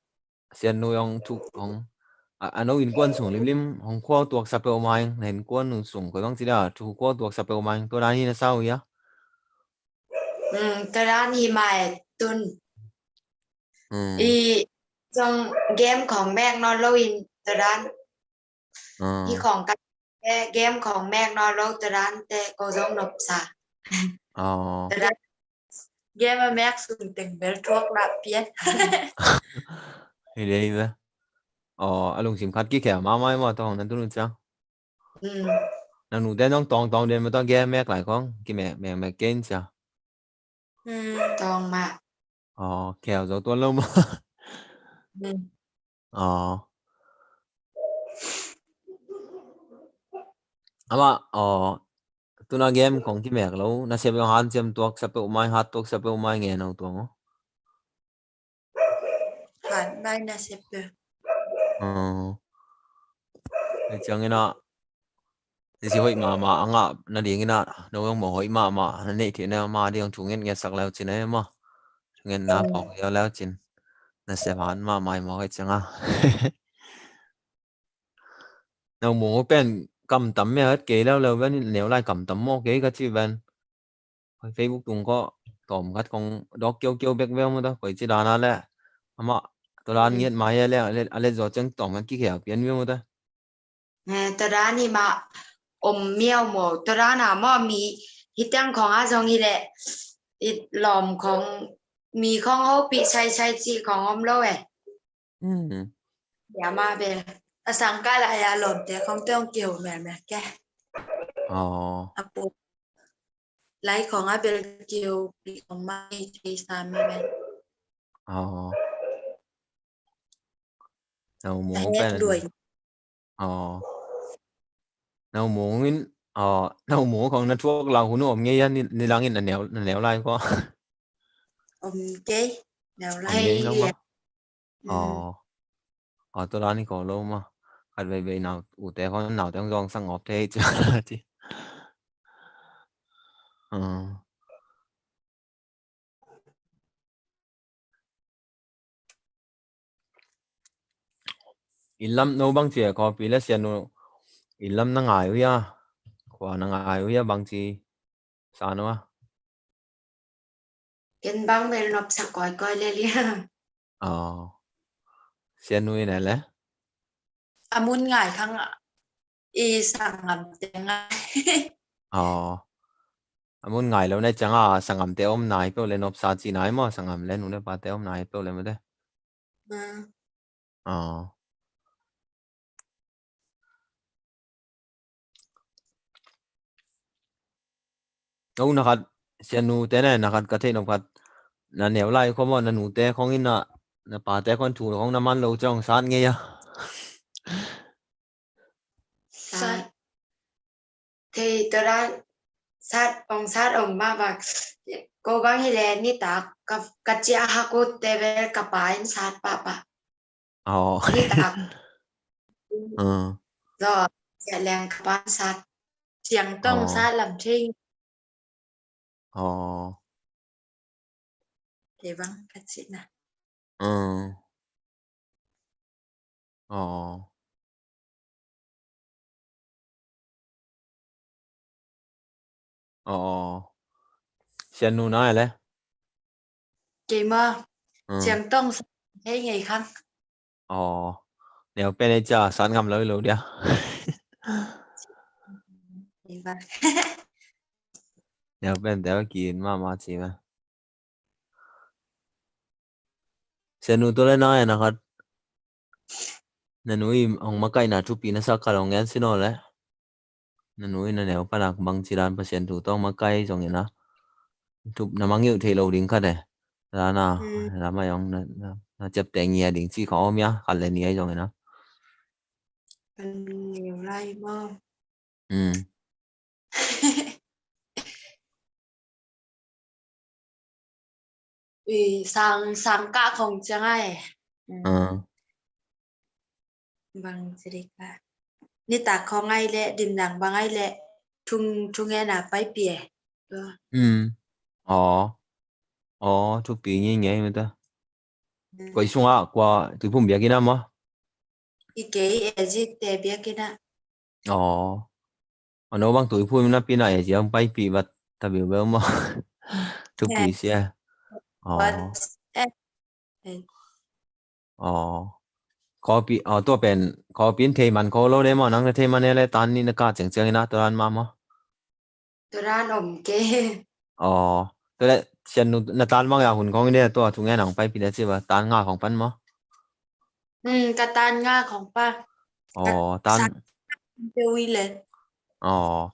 Sian Nu hong thuk hong, a, a no innkuan sung limlim hong khua tuak sa peuhmah in, na innkuan sung koi bang ci dia, thu khua tuak sa peuhmah in, tua dan hi na sau hia? Hmm, tua dan hi mai tun. Hmm. I zong game khong mek nawn lo in tua dan. Ah. Hi khong ka game khong mek nawn lo tua dan te ko zong nop sa. Ah. Tua dan. Game a mek sung teng bel thuak lah pian. Hi dei ve. Oh, a lungsim khat kikhel mahmah maw tua hong nan tun un ciang. Hmm. Nang nu te nong tawng tawng den ma tua game mek lai khong kimek mek mek kei in cia. Hmm, tawng mah. Oh, khel zo tuan lo mah. Hmm. Oh. Amah, oh, tuna game khong kimek lo, nasep zong hanciam tuak sa peuhmah, hat tuak sa peuhmah nge no tuang aw. Han lai na sep pe. Aa. Hei ciangin ah, i si hoih mahmah a ngah nadingin ah, no zong mawh hoih mahmah na neih theihna mah ding thu ngetnget sak leu cin e maw. Thu ngetna phawk ziau leu cin. Na sep han mahmah i mawk hei ciang a. Nau mung uh pen kamtam mia het kei leuleu ven, neu lai kamtam mawk kei ka ci ven. Facebook tung kawh tawm khat kong dawk kiaukiau bek veu maw ta, koici dan a le amah tua dan ngiat mai a le a let zawh ciang tawm khat kikhel pian veu maw ta. Tua dan hi mah om miau maw, tua dan a maw mi hih teng khong a zong hi leh i lawm khong mi khong hopih saisai cih khong om lo e. Mah bel a sangkah lai a lawmte khong teng kiho melmel ke. Aw. A pu lai khong a bel kiho pi khong mai thei sa melmel. Aw. Na u mu pen. Aw. Na u mu in, aw, na u mu khong na thuak lau hun om ngei a, ni, ni langin na neu, na neu lai kua. Om kei, neu lai ngei lo ma. Aw. Aw, tua dan hi ko lo ma. Khat veivei nau, ute khong naute khong zong sang ngawp thei ci. Aw. Inn lam no bang ci a, Kawlpi le Sianu inn lam na ngai uh hia? Khua na ngai uh hia bang ci sa no a? Ken bang bel nopsa kawikawi le lia. Aw. Sianu in a le? A mun ngai khang a, i sanggamte ngai. Aw. A mun ngai lo na ciang a sanggamte om nai peuh le nopsa ci nai maw, sanggam le nu le pate om nai peuh le maw te. Aw. Aw, na khat, Sianu te na, na khat ka theih nop khat, na neu lai khong maw, na nute khong in a, na pate khong thu khong na man lo ciang sat ngei a. Sat. Thei tua dan sat, ong sat om mah bang. Ko bang hi le nitak ka, ka ciah hak uh te bel ka pa in sat pahpah. Aw. Nitak. Aw. Zo, ciah leng ka pa in sat. Ciang tong sat lam thei. Aw. Kei bang ka cihna. Aw. Aw. Aw. Sianu na le? Kei ma. Ciang tong sa hei ngei khang. Aw. Neu pen ei cia san ngam lo i lo dia. Neu pen te a kin mama ci ma. Sianu tua le na e na khat. Na nu i hong makaihna thupi na sak khat hong ngen si no le. Na nu i na neu panak bang ci dan Pasian thu tawh makaih zong ina. Thup na mangngilh thei lo ding khat e. Dana, dama yong na, na, na ciapte ngia ding ci khong om ia, khat le ni ai zong ina. Kan neu lai maw. Ui, sang, sang kah khong ciang ai. Bang ci dik a. Nitak khong ai le, dimlang bang ai le, thung, thung e na paipi e. Aw. Aw, thupi ngi ngi ai mata. Koi sunga kua Tuiphum biakinn ah maw? I kei, e zi te biakinn ah. Aw. Ano bang Tuiphum na pi na e zi ang paipi bat ta biu beu maw? Thupi sia. Aw. Aw. Kawpi, aw, tua pen, kawpi in thei man ko lo de maw, nang na thei man e le tan ni na ka ciang ciang ina tua dan mah maw? Tua dan om kei. Aw. Tua le Sianu na tan mang ya hun khong i de tua thungen ang paipi de ci ba tan nga khong pan maw? Ka tan nga khong pan. Aw, tan. Aw.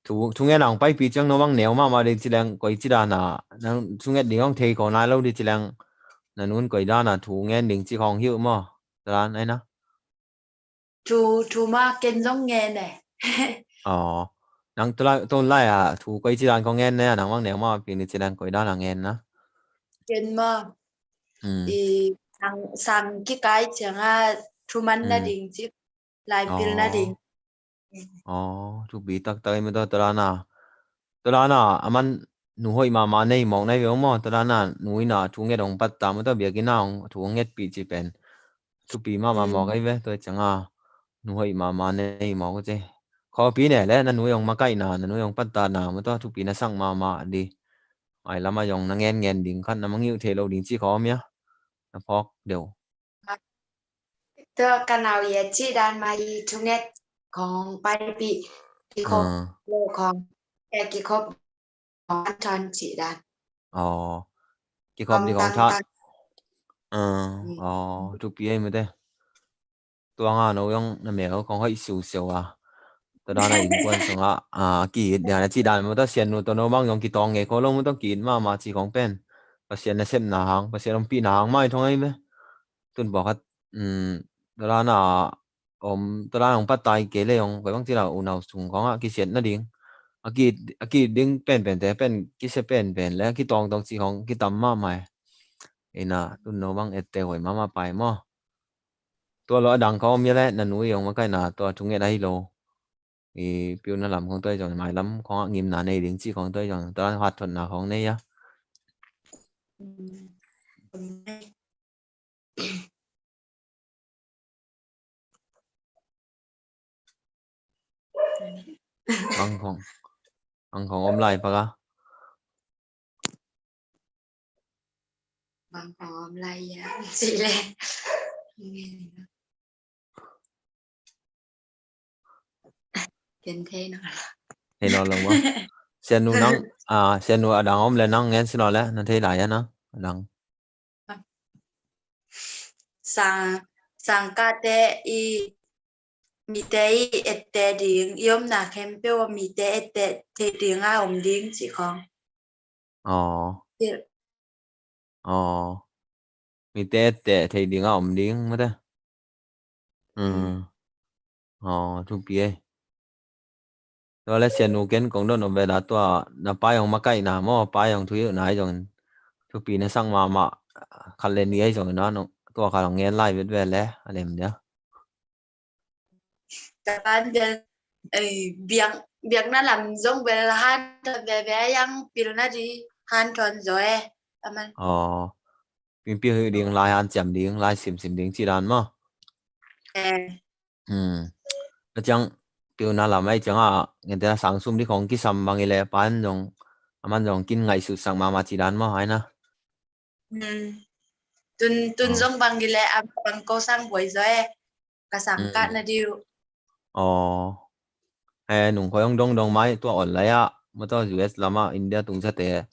Thu, thungen ang paipi ciang no mang neu mama ding ci leng koi ci dana nang thunget ding hong thei ko nai lo ding ci leng na nun koi dana thungen ding ci khong hiu maw? Tua dan ai na. Thu, thu ma ken zong ngen e. Aw. Nang tua lai, tua lai a thu koi ci dan ko ngen ne, nang mang neu ma pi ni ci dan koi dan a ngen na. Ken ma. I sang, sang kikai ciang a thu man na ding ci, lai pil na ding. Aw, thupi taktak i mata tua dana. Tua dana, a man nu hoih mama nei mawk nai ve maw, tua dana, nu ina thu nget hong pat ta mata biakinn ah hong thu nget pi ci pen. Thupi mama mawk ai ve, tua ciang a nu hoih mama nei mawk ci. Kawpi ne le na nu hong makaihna, na nu hong pattana mata thupi na sang mama di. Mailam a zong na ngen ngen ding khat na mangngilh thei lo ding ci khawm ia. Na phawk deuh. Tua ka nau ia ci dan mah i thunget khawng paipih kikhop lo khawng, eh, kikhop khawng an thon ci dan. Aw. Kikhop ding khawng tha. Aw, thupi ei mate. Tua nga no zong na mel khawng hoih siusiu a. Tua dan a innkuan sungah a ki-it dan a ci dan mate, Sian nu tawh no bang zong kitawng ngei kho lo mate, ki-it mahmah ci khawng pen Pasian nasepna hang, Pasian ompihna hang mai thong ei ve. Tun pawlkhat, um, tua dan a om, tua dan hong patai kei le hong koi bang ci la unau sung khawngah kisiat nading a ki, a ki ding penpente pen kisia penpen le kitawngtawng ci khawng kitam mahmah. Ina tun no bang ette huai mahmah pai maw? Tua lo a dang khawng om ia le na nu i hong makaihna tua thunget ahi lo. I piuna lam khawng tua i zong mailam khawngah ngimna nei ding ci khawng tua i zong tua hat thotna khawng nei ia. Bang khawng, bang khawng om lai paka. Bang khawng om lai ia ci le. Ken thei no. Thei no lo maw? Sian nu nang, a, Sian nu a dang om le nang ngen si lo le na thei lai ia na a dang. Sang, sangkahte i mite i ette ding, i omna khempeuh a mite ette thei ding a om ding ci khawng. Aw. Aw. Mite ette thei ding a om ding mate. Um. Aw, thupi ei. Tua le Sian nu ken kong dot nop ve la tua na pai hong makaihna maw, pai hong thuhilhna ahi zongin thupi na sak mahmah khat le ni ahi zongin a tua khat hong ngen lai vet ve le a lem dia. Ka pan bel, eh, biak, biakna lam zong bel han thon veve a, yang pilna di han thon zo e. Aman. Aw. Pimpi hih ding lai han ciam ding, lai simsim ding ci dan maw? Eh. Hmm. Na ciang piuna lam ai ciang a ngente na sang sum di khong kisam bang i le pan zong aman zong kin ngaihsut sak mahmah ci dan maw hai na? Hmm. Tun, tun zong bang i le am bang ko sang buai zo e. Ka sang kah na diu. Aw. Eh, nung khoi hong dongdong mai tua online ah, ma tua U S lam ah, India tung sate.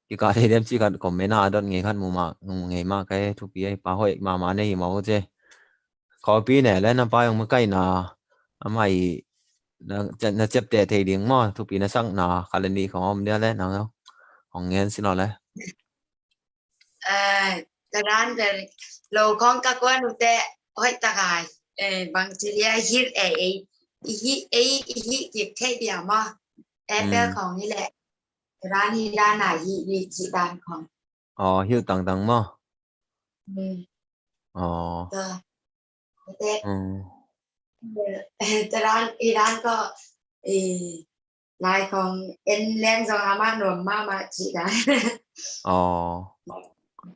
Kikah thei dem ci khat comment ah a dot ngei khat mu mah, mu ngei mah ka he thupi a hi pa hoih mahmah nei hi mah uh ce. Khawpi ne le na pa hong makaihna, amah i na, na ciapteh thei ding maw, thupi na sakna, khat le nih khong om dia le nang hong ngen si lo le. Eh, ka dan bel lo khong ka kuan ute hoih takai. Eh, bang ci lia hih e, eh, i hih, eh, i hih kip thei dia maw. Eh, bel khong hi le. Ka dan hi dan a hih ni ci dan khong. Aw, hih tangtang maw? Hmm. Aw. Tua. Ute. Hmm. Eh, ka dan, i dan ko, eh, lai khong en leng zong amah nuam mahmah ci dan. Aw.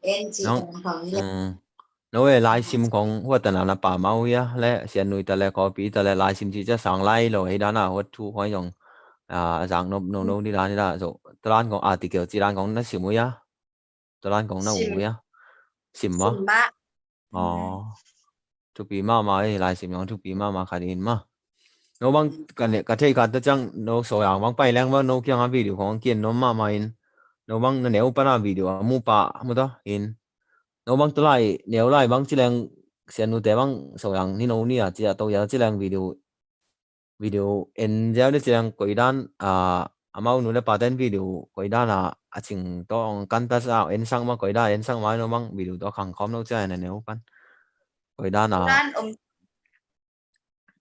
En ci dan khong hi le. Hmm. No e, lai sim khong huatana na pa mau hia le, Sian Nui ta le, Khawpi ta le, lai sim ci ca sang lai lo hi dan a huat thu khong zong, ah, a zang nop no no ni dan hi dan zo. Tua dan khong article ci dan khong na sim uh hia? Tua dan khong na uh hia? Sim maw? Sim mah. Aw. Thupi mahmah ei, lai sim zong thupi mahmah khat in maw. No bang ka ne, ka thei khat ta ciang no so yang bang pai leng maw, no kiang a video khong kien no mahmah in. No bang na neu pan a video a mu pa mu ta in. No bang tua lai neu lai bang ci leng Sian Nute bang so yang ni no ni a ci a to ya ci leng video, video en ziau de ci leng koi dan a, amau nu le pa ten video koi dan a, a cing to ong kan ta sa en sang ma koi dan en sang ma no bang video to khang khom no ci a na neu pan. Koi dan a. Dan om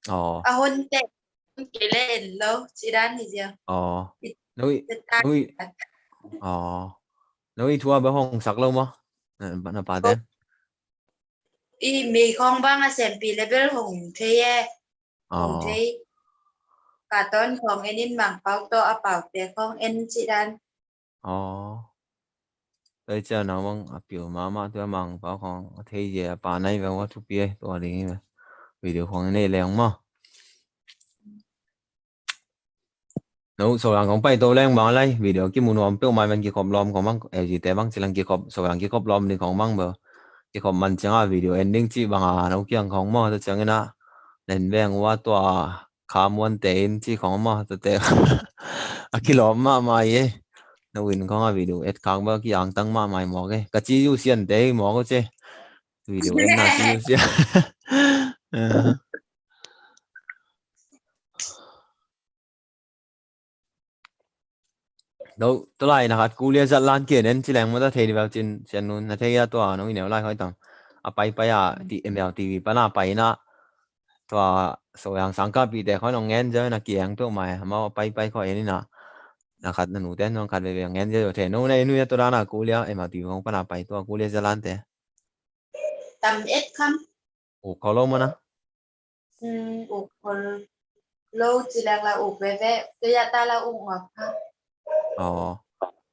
Aw. A hun te, hun ke le en lo, ci dan hi zia. Aw. Nui, nui. Aw. Nui thua ba hong sak lo maw? Na, na pa te. I mi khong bang a sempi le bel hong thei e. Hong thei. Ka ton khong en in Mang Pau to a pau te khong en ci dan. Aw. Tua i ciang nang bang a piu mahmah tua Mang Pau khong a thei zia a pa nai ve ua thupi e tua ding hi ve. Video khong i nei leng maw. No, so yang kong pai to leng bang lai, video kimu nuam peuh mai man kikhop lawm khong bang, L G te bang cilang kikhop, so yang kikhop lawm ding khong bang bel. Kikhop man ciang a video ending ci bang a, no kiang khong maw, tua ciang ina, nen beng ua tua, kha muan te in ci khong maw, tua te. A kilawm mahmah e. No in khong a video et khak bel kiang tang mahmah mawk e. Ka ci yu sian te mawk o ce. Video en na ci yu sian. No, tua lai na khat kulia zat lan kian en ci leng mawta thei di bel cin, cian nun na thei a tua, no, i neu lai khoi tam. A pai pai a, ti, M L T V pana pai na. Tua, so yang sang ka pi te khoi nong ngen zeu na kiang tu mai, mau a pai pai khoi en ina. Na khat na nu ten nong khat veve ngen zeu te, no, na inu ya tua na kulia, M L T V khong pana pai tua kulia zat lan te. Tam et kham. U kholo mana? Hmm, u khol lo ci leng la u veve, te ya ta la u ngap ha. Aw.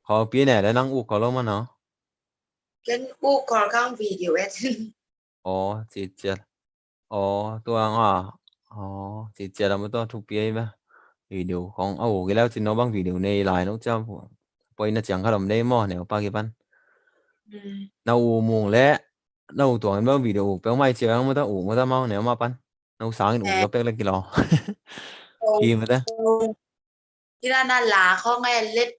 Kho pi ne le nang u kholo mana? Ken u khol kang video et. Aw, ci ciat. Aw, tua nga. Aw, ci ciat a ma tua thupi ai ba. Video khong a u ki lau cin no bang video nei lai no ciam. Poi na ciang kha lom nei mo ne pa ki pan. Hmm. Na u mung le. Na u tuang in bang video uk peuh mai cia bang mata uk mata mau ne ma pan. Na u sang in uk peuh pek le kilo. Ki mata. Kira na la khong e lep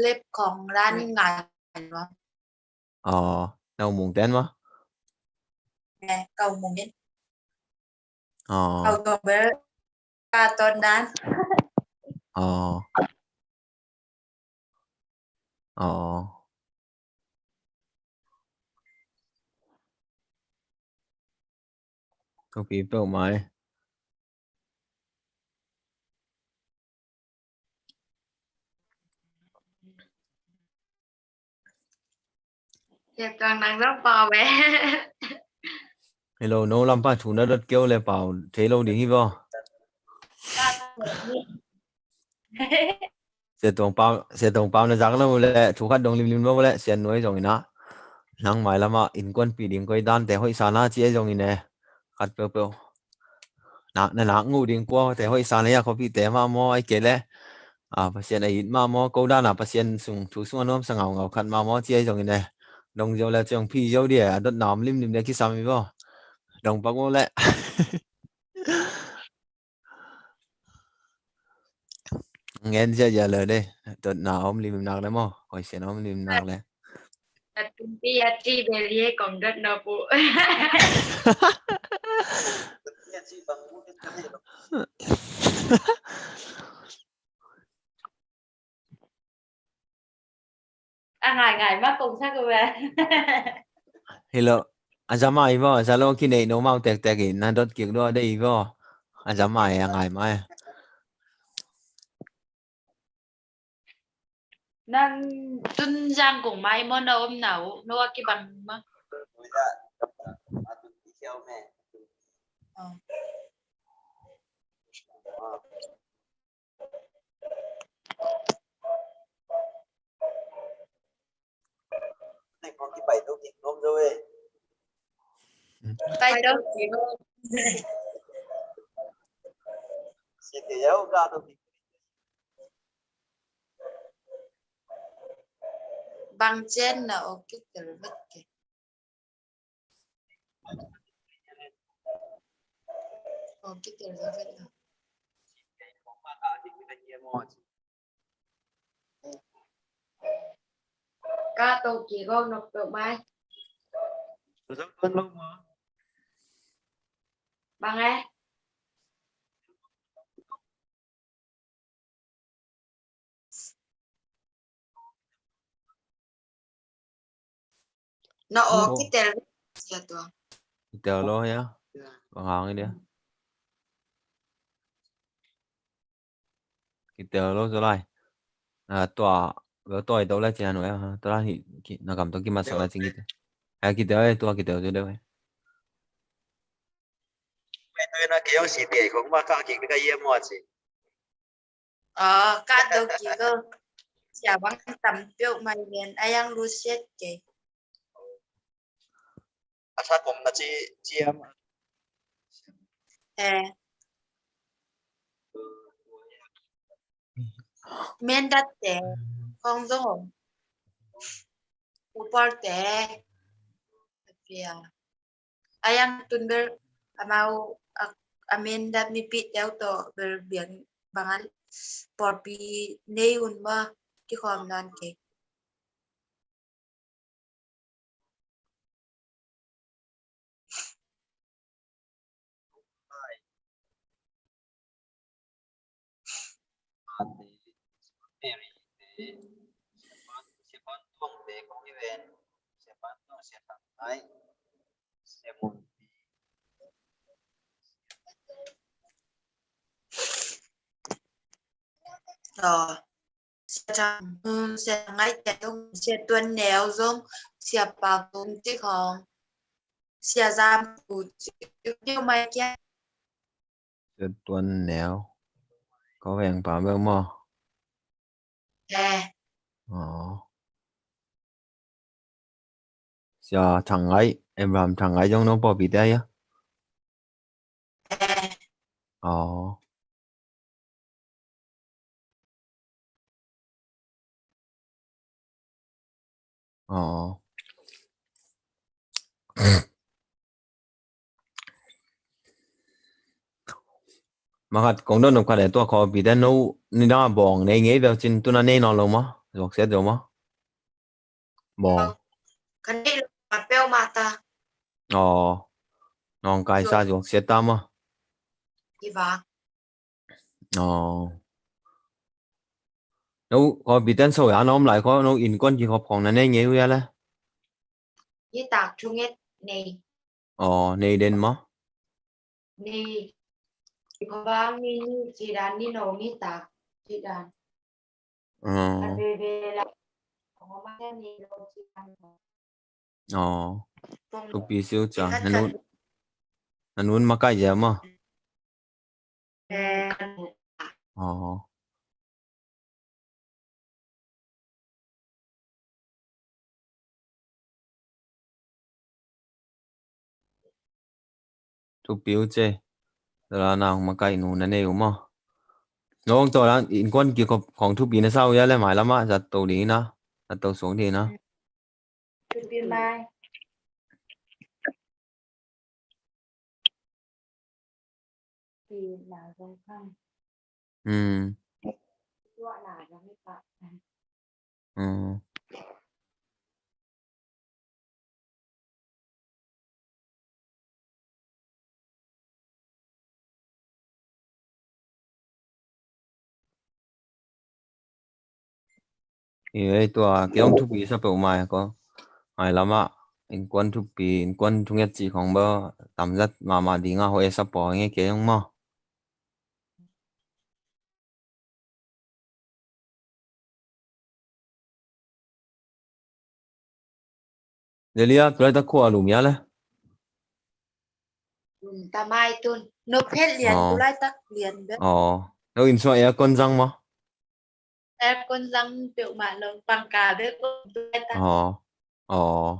lep khong la ni ngai. Aw, na u mung ten ma. Ne, ka u mung in. Aw. Ka u tuang bel ka ton dan. Aw. Aw. Thupi peuh mai. Hello, no lampa thu na dot keu le pau thei lo ding hi bo. Sia Tong Pau, Sia Tong Pau na zak lo le thu khat dong limlim lo le Sia Nuai zong ina. Nang mai lama innkuanpih ding koi dan te hoih sa na ci ai zong ine. Khat peuhpeuh. Na, na nak ngu ding kua te hoih sa na ya khopi te ma maw ai ke le. A, Pasian a it ma maw ko dan a Pasian sung thu sung a nuam sa ngaungau khat ma maw ci ai zong ine. Dong zio le ciang phi zio dia a dot na om limlim dia kisam i bo. Dong pak bo le. Ngen ziazia le de. Dot na om limlim nak le maw. Koi sian om limlim nak le. Tumpi a ci beli e kong dot no pu. A ngai ngai ma kong sa ko ba. Hello. A za mai bo, a za lo kinei no mau tek tek i na dot kik do de i bo. A za mai a ngai mai. Nang tun zang kong mai mo na om na u no a kibang ma. Pai to kik. Bang cen na o kik tel vet ke. O kik tel vet na. Ka tong ki gong nok tok mai. Bang eh. Na o kitel sia tua. Kitel lo ya. Bang hang i dia. Kitel lo zo lai. Tua lo tua i to lai ci hanu ya. Tua lai hi na kam to kimasak lai ci kitel. Kitel tua kitel zo deu. Mai to na ke yong si te kong ma ka kik ka ye mo ci. Aw, ka do kik o. Sia bang tam peuh mai lian a yang lu siat kei. A sa kom na ci ciam. Eh. Mendat te khong zong om. Upar te. Pia. Ayang tun ber amau a, a mendat mi pi teu to ber biang bangal porpi nei un ma ki khom nan ke. Sia Thang, um, Sia Thang Ngai te zong, Sia Tuan Neu zong, Sia Pak Tung Cik Hong, Sia Zam Ku Cik Neu mai kia. Sia Tuan Neu. Ko veng pa bel maw? Eh. Oh. Sia Thang Ngai, Abraham Thang Ngai zong no pawlpi te a? Eh. Oh. Oh. Makhat kong don nop khat e tua khawpi te no ni dang a bawng nei ngei bel cin tuna nei nawn lo maw? Zuak siat zo maw? Bawng. Ka nei lo ma peuh mah ta. Aw. Nawngkaisa zuak siat ta maw? Hi vak. Aw. No khawpi ten so ya na om lai khaw no innkuan kikhop khawng na nei ngei uh ya le? Hi tak thunget nei. Aw, nei den maw? Ni, i kho bang ni, ni ci dan ni no ni tak ci dan. Aw. A be be la. Kho ma ni no ci dan. Aw. Kong thupi siu ca. Khat na nun, khat. Na nun makai ja maw? Eh. Aw. Thupi uh ce. Dala na hong makaih nu na nei uh maw? Nong tawh dan innkuan kikhop khawng thupi na sa uh ya le mai lamah zat to ding na. Zat to suak ding na. Thupi mai. Pi na zong khang. Hmm. Tua na zong hi pa. Hmm. I ei tua kei hong thupi sa peuhmah ko. Ngai lamah innkuan thupi, innkuan thunget cih khong beuh tamzat mahmah dinga hong e sa pawh nge kei hong maw. Delia, tulaitak khua lum ya le? Lum ta mai tun. Nop het lian, aw, tulaitak lian bek. Aw. No inn sua aircon zang maw? Aircon zang peuhmah lo, pangka bek om tulaitak. Aw. Aw.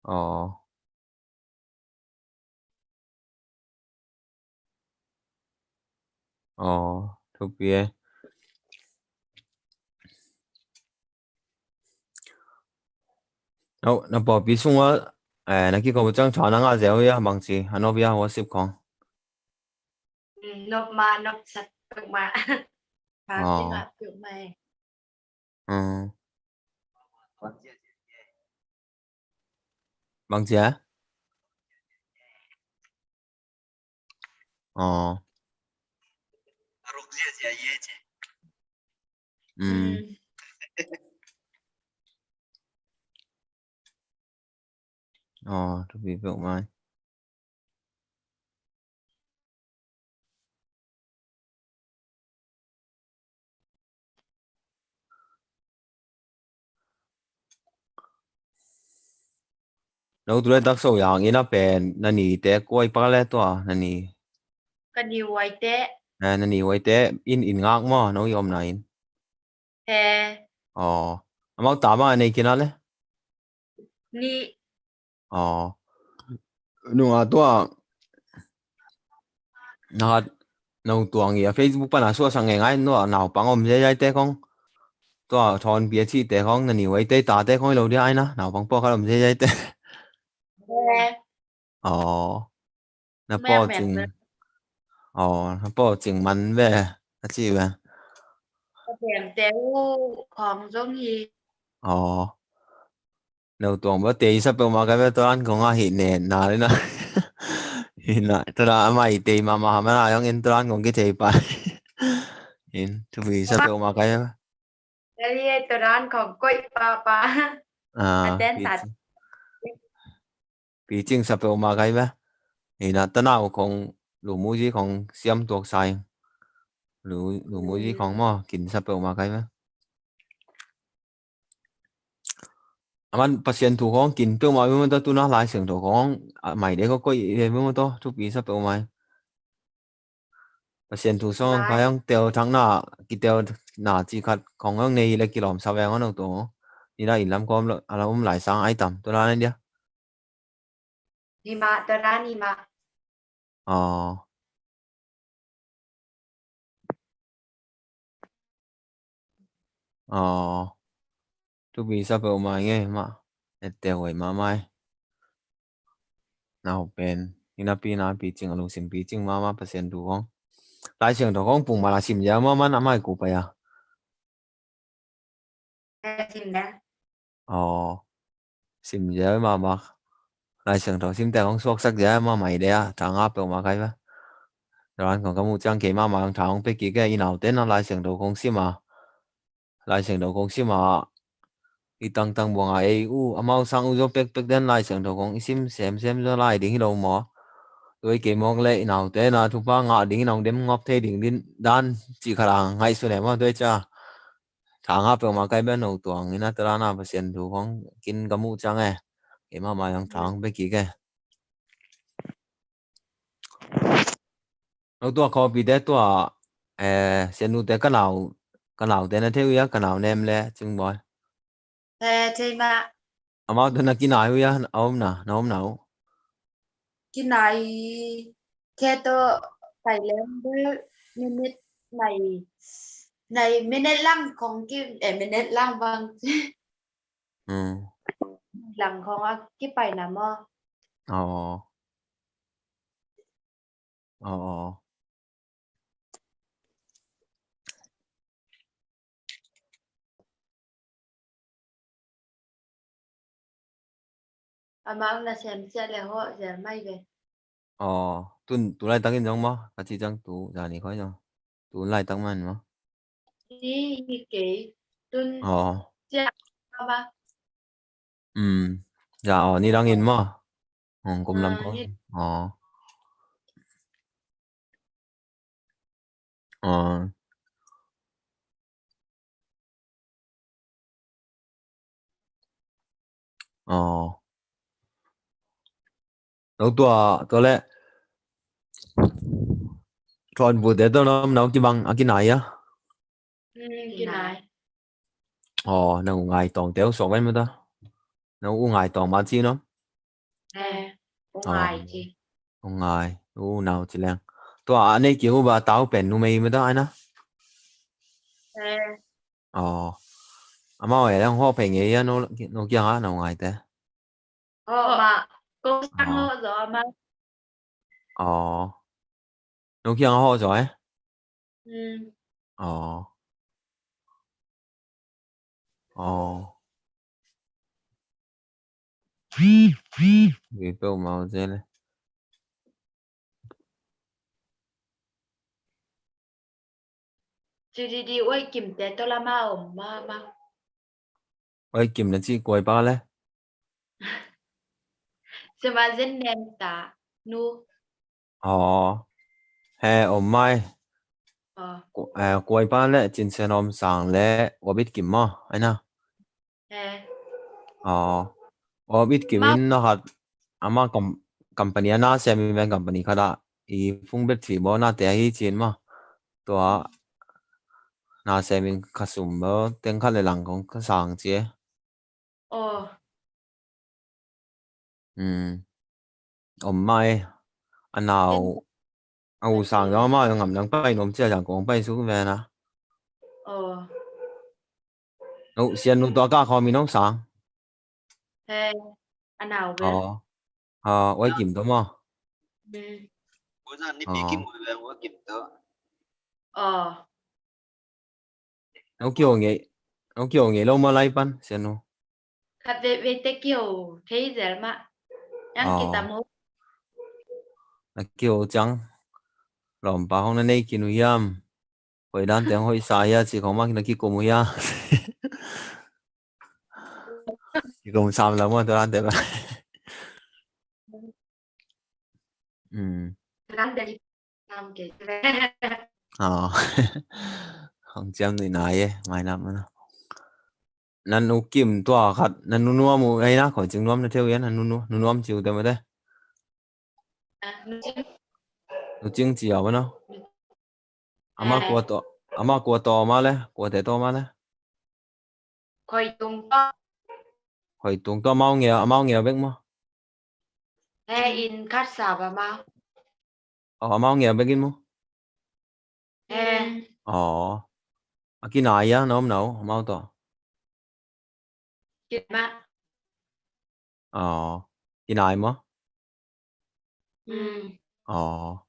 Aw. Aw, thupi e. No, na pawlpi sungah, eh, na kiko ciang tha na ngah zel uh hia, bangci a nop hia, worship khong? Mm, nop ma, nop sak ma. Aw. Tha ngah peuhmah e. Aw. Bang cia? Aw. Mm. Aw, thupi peuhmah. No tulaitak so yang ina pen na nite kua i pak le tua na ni? Ka ni huaite. Eh, na ni huaite in, in ngak maw, no i omna in? He. Aw. Amau ta ma nei kina le? Ni. Aw. Nunga tua. Na hat. No Tuang i a Facebook pana suahsak ngeingai no a naupang om ziaziaite khong. Tua Thawnpi a cihte khong na niu eite tate khong i lo dia aina naupang pawlkhat om ziaziaite. Aw. Na pawcing. Aw, na pawcing man ve. A ci ve. Ka bemte uh khong zong hi. Aw. No Tuang ba tei sa peuhmah kai ve turan kong a hi ne na le na. Hi na turan a mai tei mahmah hamana yong in turan kong kithei pa. In thupi sa peuhmah kai ve. Turan kong koih papa. Ah, aten tat. Picing sa peuhmah kai ve. Hi na tanau kong lumuzi kong siam tuak sai. Lumuzi kong maw kin sa peuhmah kai ve. Aman Pasian thu khong kin peuhmah mimawtaw tuna Lai Siangtho khong mai de ko koih mimawtaw thupi sa peuhmah. Pasian thu song ka yang tel thakna kitel na ci khat khong ang nei le kilawm sa veng ano to. Ni la in lam kom a la um lai sang ai tam tuna na dia. Ni ma tuna ni ma. Aw. Aw. Thupi sa peuhmah nge mah. Ette huai mahmah. Nau pen. Ina pi na picing a lungsim picing mahmah Pasian thu khong. Lai Siangtho khong pung mala sim ya mahmah na mai ku pa ya. Aw. Sim ziau mahmah. Lai Siangtho simte hong suaksak ziau mahmah i de a thanga peuhmah kai ve. Ran kong ka muh ciang kei mahmah hong thang hong pia kik e i naute na Lai Siangtho kong sim a. Lai Siangtho kong sim a. I tangtang buang a ei uh amau sang uh zaw pekpek den Lai Siangtho kong i sim semsem zaw lai ding hi lo maw. Tua i kei mawk le i naute na thupha ngah ding in hong dem ngop thei ding din dan cih khat a ngaihsun e maw tua i ca. Thanga peuhmah kai bia No Tuang ina tala na Pasian thu khong kin ka muh ciang e. Keimah mai hong thang bia kik e. No Tuang khawpite tua eh sianute ka nau ka naute na thei uh ia ka nau nem le Cing Bawi. Eh, thei mah. Amau tawh na kinai uh ia a om na na om na uh. Kinai khe tawh pai leng bel minute nai nai minute lang khong ki eh minute lang bang. Lang khong a kipai na maw? Aw. Aw. Amau na sem sia le ho zel mai ve. Aw, tun tu laitakin zong maw ka ci ciang tu zani khoi zong tu laitak man maw? Ni hi kei tun. Aw. Sia ma. Um. Za aw ni dangin maw? Hong kum lam ko. Aw. Aw. Aw. Lo tua tua le thuan bu te tua nom nau kibang a kinai a. Kinai. Aw, nau ngai tawng teu suak ven mata. Nau u ngai tawng ma ci nom. Eh, u ngai ci. U ngai u nau ci leng. Tua a nei ki hu ba tau pen numei mata ai na. Eh. Aw. Amau e leng ho pei ngei a no kiang a nau ngai te. Ho ma. Ko sang ho zo ma. Aw. No kiang a hawh zaw e? Aw. Aw. Ui peuhmah uh zel e. Ci didi uai kimte tawh lama om mama. Uai kim na ci kuai pa le. Sema zen nem ta nu. Aw. He om mai. Aw. Kuai pa le Cin Sen Om Sang le Wabit Kim maw ai na. He. Aw. Wabit Kim in na khat ama company a na sem in ven company khat a i fung bet fi baw na te ahi cin maw. Tua na sem in ka sum baw teng khat le lang kong ka sang ci e. Aw. Om mai a nau A u sang zong amah zong ngam dang pai nuam cia, zang kong pai suk ve na. Aw. No, Sian nu tua ka khawm in hong sang. He, a nau ve. Aw. Aw, Wai Kim tua maw? Hmm. Aw. Aw. No kio ngei, no kio ngei lo maw lai pan, Sian nu. Khat ve ve te kio thei zel mah. Yang kitam ho. Na kio ciang. Lawmpa hong na nei khin uh hiam. Koi dan teng hoih sa hia ci khong mah na kikum uh hia. Kikum sam lam uh tua dan teng. Hmm. Tua dan teng sam ke. Aw. Hong ciam ni nai e, mai nam na. Nan u kim tua khat, nan nu nuam uh, ai na, koi cing nuam na theu yan, nan nu nu, nu nuam ciu te mate. Nu cing ciau mano. Ama kua to, ama kua to ma le, kua te to ma le. Koi tung to. Koi tung to, amau ngei, amau ngei bek ma. He in khat sa ba ma. Aw, amau ngei bek in mu. He. Aw. A kinai a, na om na uh, amau to. Kinai ma. Aw. Kinai ma. Hmm. Aw.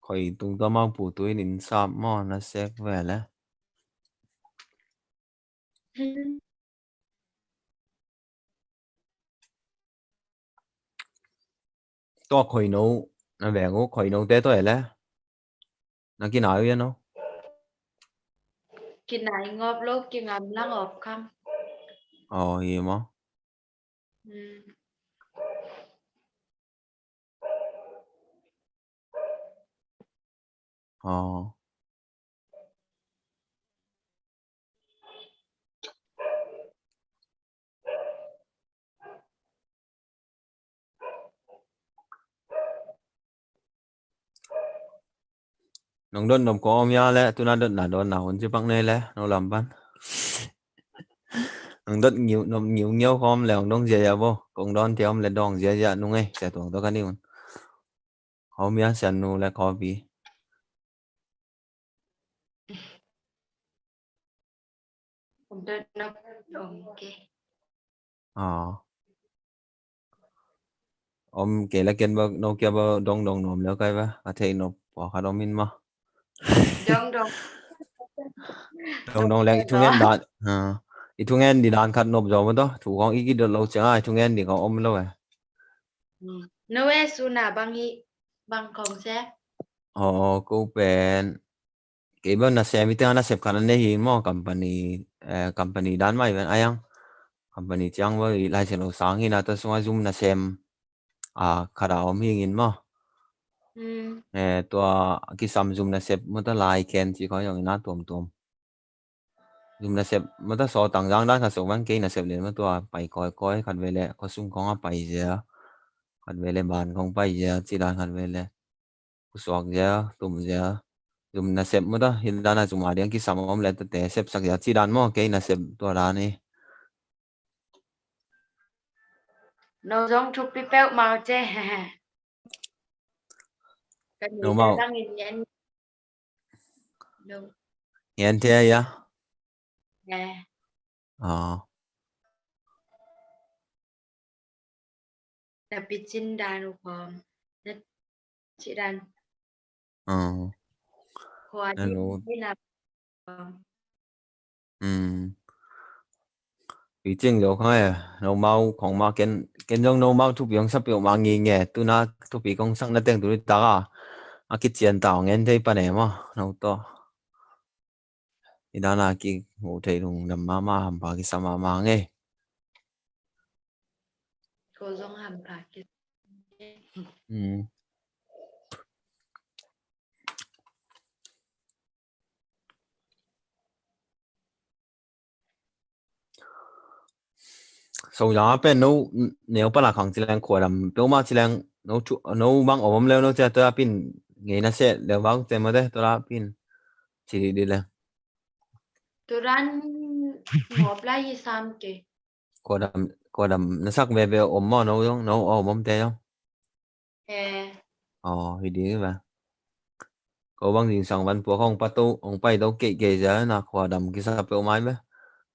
Koi tung to amau pu tu in in sap maw, na sek ve le. Tua khoino, na veng uh khoino te tua ele. Na kinai uh ia no. Kinai ngop lo, kingam lang op kam. Aw, hi maw. Hmm. Aw. Nong dot nop kong om ia le, tuna dot na dot na hun ci pak nei le, no lam pan. Nong dot ngiu, nop ngiu ngiu kong om le, ong dong zia zia bo, kong don te om le dong zia zia nung ei, sia tuang to kani un. Hau mia sian nu le kopi. Om dot nop om ke. Aw. Om ke la ken ba no kia ba dong dong nom leo kai ba. A thei nop pua khat om in ma. Dong dong. Dong dong leng i thungen dan. Ha. I thungen di dan khat nop zo ma to. Thu kong i ki dot lo ciang a i thungen di kong om lo e. Hmm. No e su na bang hi bang kong se. Aw, ko pen. Kei bel nasem i tengah nasep khat a nei hi maw, company, eh, company dan mah i ven a iang. Company ciang bel i laisen lo sang hi na, tua sungah zum nasem, ah, khat a om hi ngin maw. Hmm. Eh, tua kisam zum nasep maw, tua lai ken ci koi zong i na tuamtuam. Zum nasep maw, tua sawtang zang dan khat sawk bang kei nasep len maw, tua pai kawikawi khat vele, khuasung kong a pai zia. Khat vele ban kong pai zia, ci dan khat vele. Khusuak zia, tum zia. Zum nasep maw ta, hi dan a zum a diang kisam om le tate sepsak zia ci dan maw, kei nasep tua dan hi. No zong thupi peuh mau ce. No mau. Ngen thei a. Aw. Na picin dan uh khawm. Na cih dan. Aw. Khua na din lo. Din na khawm. Um. Picin zo khang e. No mau khong ma ken, ken zong no mau thupi hong sa peuh ma ngi nge. Tuna thupi kong sak na teng tu ni taka. A kician tau ngen thei pa ne ma. No to. I dan a kimu thei lungdam mahmah, hampha kisa mahmah ngei. Ko zong hampha kisa. Hmm. So zang a pen no neu pala khang ci leng khuadam peuhmah ci leng no thu, no bang om om leu no cia tua pin ngei na seh leu bang cia mate tua pin ci dih dih leng. Turan ngop lai hi sam ke. Khuadam, khuadam na sak veve om maw no zong, no om om te zong. Eh. Aw, hi ding hi va. Ko bang zingsang van pua khong pato, hong paito keikei zia na, khua dam kisa peuhmai be.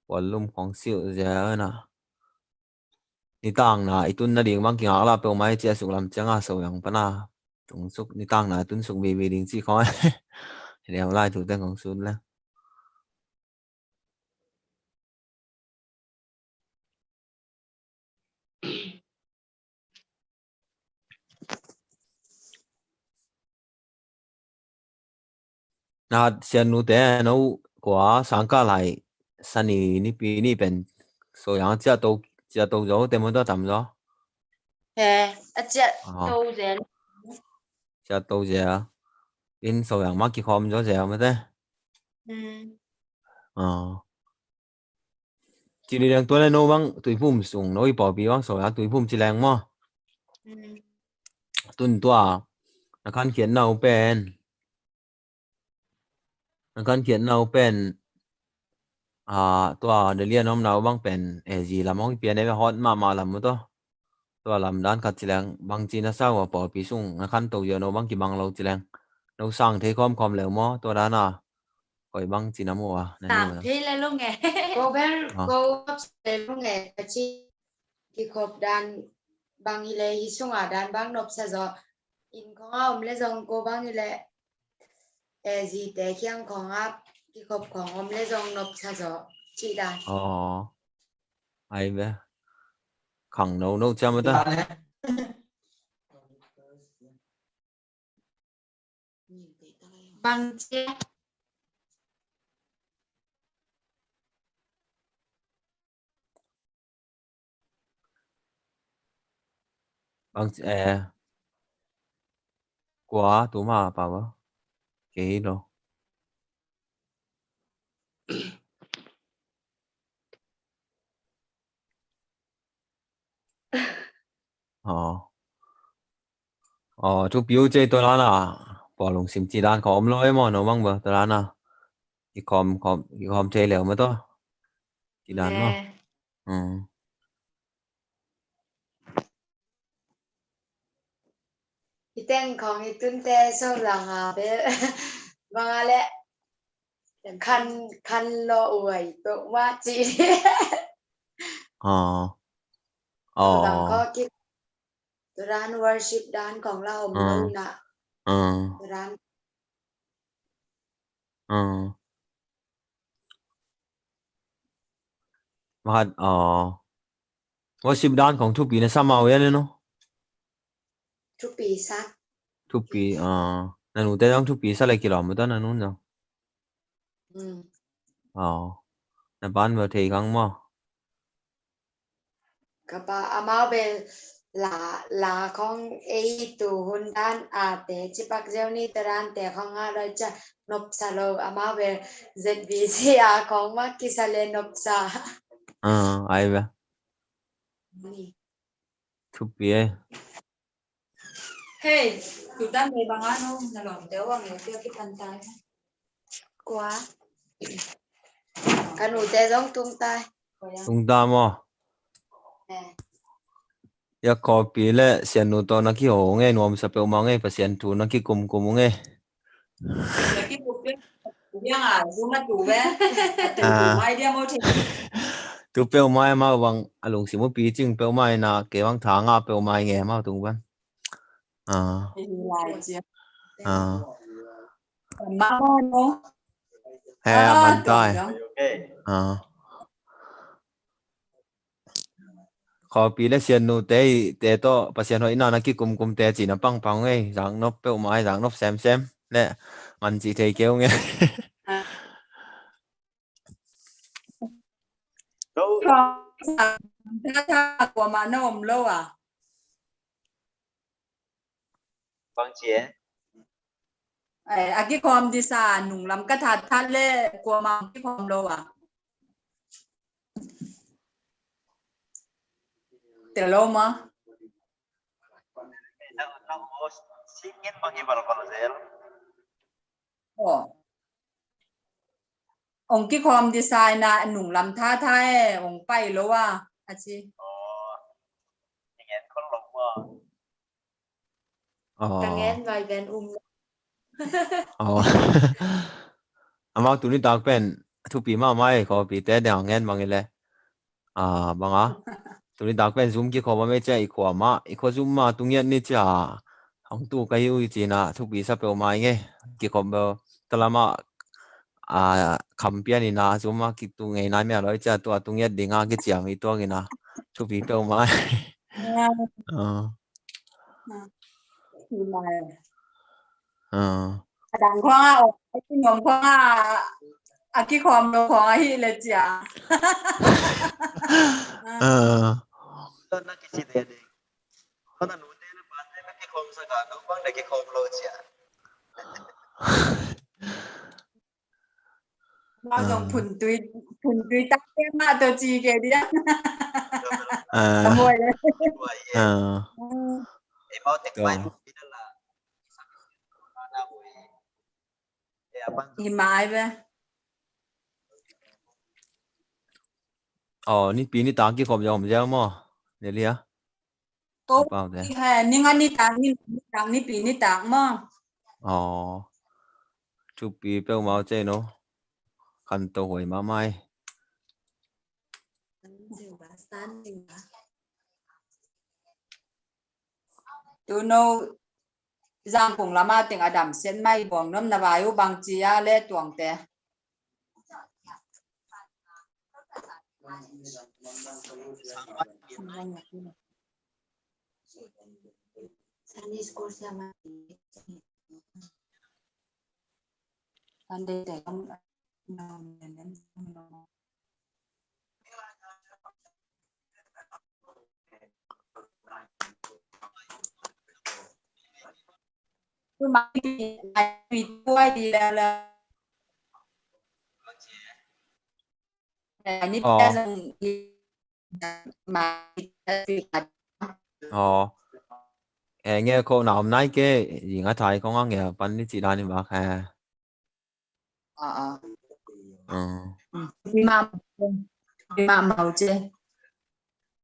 Kua lum khong silh zia na. Nitangna i tun nading bang kingak la peuhmai cia suklam cianga so yang pana. Tung suk nitangna i tun suk vivi ding ci khong. Liam lai tu teng khong sun le. Na sian nute no kua sangkah lai sani nipi ni pen so yang cia to, cia to zo te mo ta tam zo. He, a cia to zen. Cia to zia. In so yang ma kikhom zo zia ma te. Hmm. Ci ni dang tua le no bang tuiphum sung no i pawlpi bang so yang tuiphum ci leng maw. Tun tua na khan khiat nau pen. Na khan khiat nau pen. Tua Delhi a nom nau bang pen A Z lam hong i pian e hot mahmah lam maw tua. Tua lam dan khat ci leng bang ci na sa ua pawlpi sung na khan to zia no bang kibang lo ci leng. No sang thei khawmkhawm leu maw tua dan a. Koi bang ci na mu a na sang thei le lung e. Ko bel ko le lung e ka ci kikhop dan bang hi le hi sunga dan bang nopsa zaw. In khong a om le zong ko bang hi le A Z te khiang khong a kikhop khong om le zong nopsa zaw. Ci dan. Aw. Ai be. Khang no no cia ma ta. Bang cia. Bang cia. Kua tu ma pa ba. Kei lo. Aw. Aw, thupi uh cei tua dan a. Pawl lungsim ci dan khawm lo e maw no mang ba tua dan a. I khawm khawm i khawm thei leu ma tua. Ci dan maw. Hi teng khong hi tunte so langa be banga le khan khan lo uai to wa ci. Aw. Aw. Bang ko ki turan worship dan khong la om lo na. Turan. Mahat aw. Worship dan khong thupi na sa mau ya ne no. Thupi sa. Thupi aw. Na nute zong thupi sa le kilawm ta na nun zong. Aw. Na ban bel thei khang maw. Kapa amau bel la la khong ei tu hun dan a te cipak zeu ni ta dan te khong a loi ca nopsa lo amau bel Z B C a khong ma kisa le nopsa. Ai bel. Thupi e. Hei, tutan me banga no na lawmte uang e tia kipan tai. Kua. Ka nute zong tung tai. Tung ta maw. Ya khawpi le siannu tawh na kiho nge nuamsa peuhmah nge Pasian thu na kikumkum nge. Tu peuhmah amau bang a lungsim uh picing peuhmah ina kei bang tha ngah peuhmah nge amau tung bang. He a man tai. Khawpi le siannu te te tawh Pasian hoihna na kikumkum te cina pangpang ngei zaknop peuhmah zaknop semsem le man cih thei keu ngei. Kuamah na om lo a. Bang ci e? A kikhawm disa nunglam ka thatthat le kuamah kikhawm lo a. Te lo ma. Aw. Ong kikhawm disa ina nunglam thatha e ong pai lo a a ci. Ka ngen vai ven um. Aw. Amau tuni tak pen thupi mahmah ei, khawpite deng a ngen bang i le. A, bang a. Tuni tak pen Zoom kikhop a mei cia i khua mah, i khua Zoom mah tungiat ni cia. Hong tu ka hi uh i cina thupi sa peuhmah i ngei. Kikhop bel talamah, a, kham pian ina Zoom a kitu ngei nai mia loi cia tua tungiat dinga kiciam i tuak ina thupi peuhmah. Aw. Aw. A dang khong a, a kinom khong a, a kikhawm lo khong a hi le cia. Aw. Mah zong phun tui, phun tui tak te mah tawh ci kei dia. A muai le. Hi mai ve. Aw, nipi ni tak kikhop zong om ziau maw? Nelia. Ko pau te. Ni nga ni tak, ni tak, nipi ni tak maw? Aw. Thupi peuhmah uh cei no. Kan to huai mahmah. Tu no Zangkung lama ting a dam sian mai buang nom na vai uh bang ci a le tuang te. Sunday te. Aw. E, nge ko na om nai ke, zinga thai ko nga nge pan ni ci dan ni bak he. Aw, aw. Aw. Mm. Bima, bima mau ce.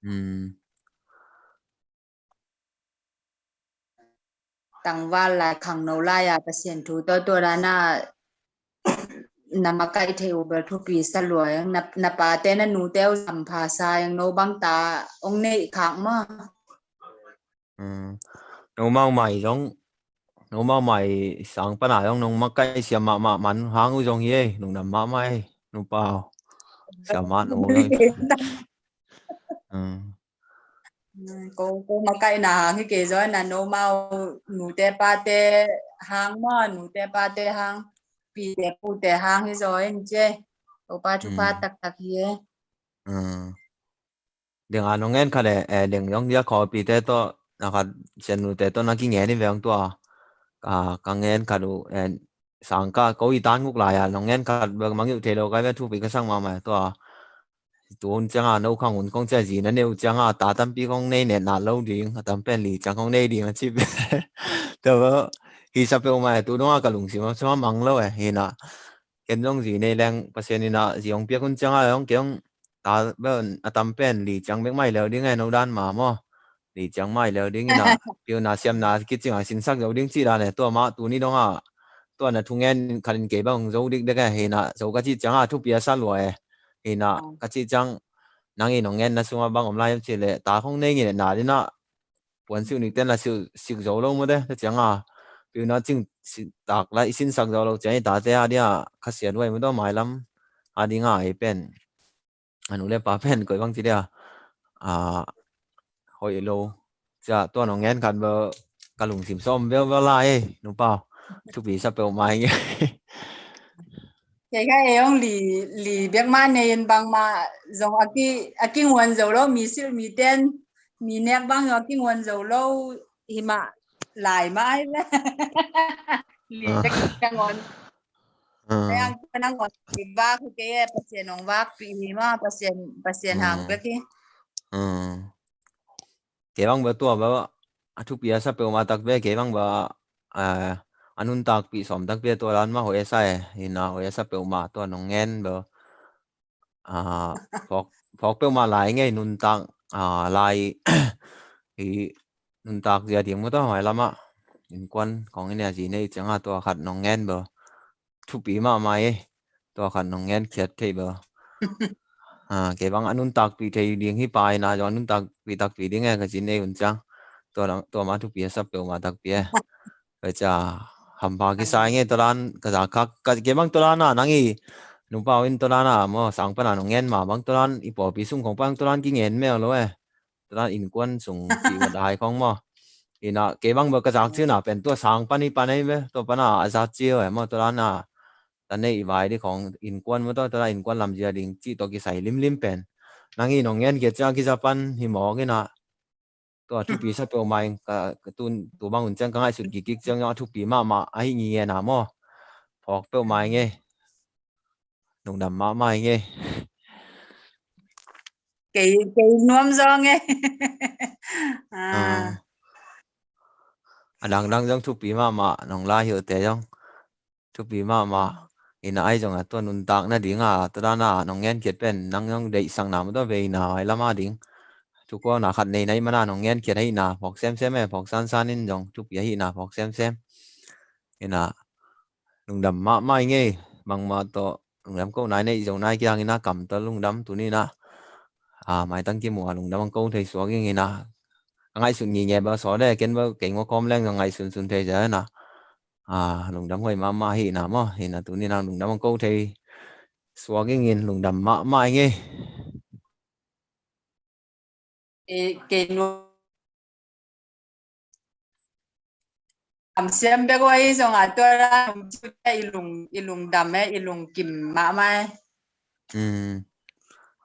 Mm. Tangval lai khangno lai a Pasian thu tawh tua dana na makaih thei uh bel thupi sa lua eng. Na, na pate na nute uh zampha sa eng, no bang ta ong neih khak maw? Mm. Nomau mai zong, nomau mai sang pana zong nong makaih siam mahmah man hang uh zong hi ei, lungdam mahmah ei, nupa aw. Siam mah no zong. Mm. Mm, ko, ko makaihna hang hi kei zaw na nomau nute pate hang maw, nute pate hang, pite pute hang hi zaw in ci ei. Topa thupha taktak hi ei. Mm. Deng a nong ngen khat e, e, deng zong dia khawpite tawh, na khat sian nute tawh na kingen in veng tua. Ka, ka ngen khat uh, e, sangka ko i tan nguk lai a, nong ngen khat bek mangih uh thei lo kai ve thupi ka sang mahmah tua. Tu hun cianga no khang hun kong cia zi na neu cianga ta tampi kong nei netna lo ding, a tam pen li ciang kong nei ding a cip. Tua hi sa peuhmah tu dong a ka lungsim a sua mang lo e, hi na. Ken zong zi nei leng Pasian in a zi hong piak hun ciang a hong kei hong ta bel a tam pen li ciang bek mai leu ding e, no dan ma maw. Li ciang mai leu ding in a piuna siamna kicing a sinsak zo ding ci dan e, tua mah tuni dong a tua na thungen khat in kei bang zo dikdek e, hi na zo ka ci ciang a thupi a sa lua e, hi na ka ci ciang nang in hong ngen na sung a bang om lai hiam ci le ta khong nei ngin e na ding a puan siu nik ten la siu sik zo lo mu de, ta ciang a piuna cing tak la i sinsak zo lo ciang i tate a dia ka sian uai mu do mailam a ding a i pen. A nu le pa pen koi bang ci dia, a, hoih lo. Cia tua nong ngen khat bel ka lungsim sawm veu veu lai ei, nupa. Thupi sa peuhmah hi ngei. Kei kha ei hong li, li bek mah nei in bangmah zong a ki, a kinguan zo lo, mi silh mi ten, mi nek bang zong a kinguan zo lo, hi mah lai mah ai ve. Li bek ka nguan. Nang, nang wan ki vak hi kei e, Pasian hong vakpih hi mah, Pasian, Pasian hang bek hi. Kei bang bel tua bel a thupi a sa peuhmah tak bel kei bang bel, eh, a nuntakpih sawm tak bel tua dan mah hoih a sa e, hi na hoih a sa peuhmah tua nong ngen bel. Ah, phawk, phawk peuhmah lai ngei nuntak, ah, lai hi nuntak zia ding mu tawh hmai lamah. innkuan khawng i nei a, zi nei ciangah tua khat nong ngen bel thupi mahmah e. Tua khat nong ngenkhiat thei bel. Ah, kei bang a nuntakpih thei ding hi pai na zong a nuntakpih takpi ding e ka zi nei un ciang. Tua, tua mah thupi a sa peuhmah takpi e. Ka cia hampha kisai nge tua dan ka za khak, ka, kei bang tua dan a nang i nupa uh in tua dan a maw, sang pan a nong ngen mah bang tua dan i pawlpi sung khawng pan tua dan kingen mel lo e. Tua dan innkuan sung cih vat hai khawng maw. Ina kei bang bel ka zak cih na pen tua sang pan i pan ei ve, tua pan a a zat cih e maw, tua dan a ta nei i vai dih khawng innkuan maw, tua, tua dan innkuan lamzia ding cih tawh kisai limlim pen. Nang i nong ngen kia cia kiza pan hi mawk ina. Tua thupi sa peuhmah ing ka, ka tun, tu bang un ciang ka ngaihsut kikik ciang a thupi mahmah ahi ngi nge na maw. Phawk peuhmah ing e. Lungdam mahmah ing e. Kei, kei nuam zong e. Ah. Ah. A dangdang zong thupi mahmah, nong lai hi uh te zong. Thupi mahmah. Ina ai zong a tua nuntak nading a tua dan a nong ngenkhiat pen nang zong deihsak na maw, tua vei na ai lam a ding. Thukuak na khat nei na i man a nong ngenkhiat ahi na phawk semsem e, phawk sansan in zong thupi ahi na phawk semsem. Ina lungdam mahmah ing e. Bangmah tawh lungdam ko nai nei zo nai kiang ina kam tawh lungdam tuni na. Ah, maitang kimu a lungdam ang ko thei suak ing ina. A ngaihsun ngi nge bel saw le ken bel kei ngua kawm leng zong ngaihsun sun thei zia na. Ah, lungdam huai mahmah hi na maw, hi na tuni na lungdam ang ko thei suak ing in lungdam mahmah ing e. E, kei nu kamsiam bek uh ahi zong a tua ra i lung, i lungdam e, i lungkim mahmah e. Hmm.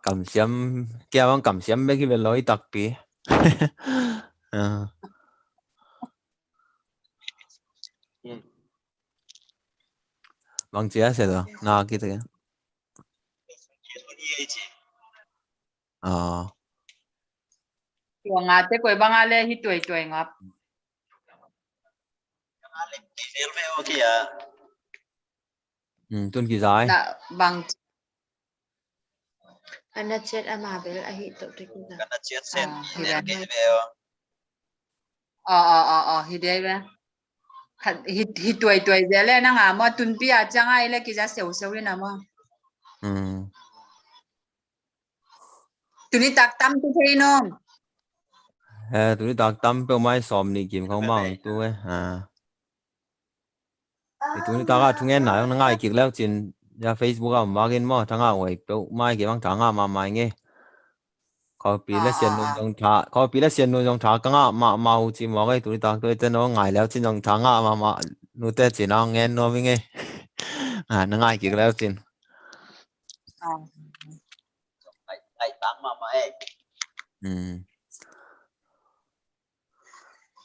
Kamsiam, kia bang kamsiam bek hi ve lo i takpi. Ah. Bang cia se lo na kita. Ah. Tua ngate koi bang a le hi tuai tuai ngap. Hmm, tun kizai. Na bang. Ana chat ama bel ahi tok tu kizai. Ana chat sen. Ah, hi bel. Aw, aw, aw, aw, hi dei ve. Hi, hi tuai tuai ve le nang a maw, tunpi a ciang a i le kiza seu seu in a maw. Hmm. Tuni tak tam tu thei nom. Eh, tuni tak tam peuh mai sawm nih kim khong mang tu eh. Ah. I tuni tak a thungen na na ngai kik leu cin ya Facebook a om vakin maw, thanga uai peuh mai kei bang thanga ma mai nge. Khawpi le sian nu zong tha, khawpi le sian nu zong tha ka ngah mahmah uh ci mawk ei, tuni tak tuate no ngai leu cin zong tha ngah mahmah nute cin a ngen nuam i ngei. Na ngai kik leu cin.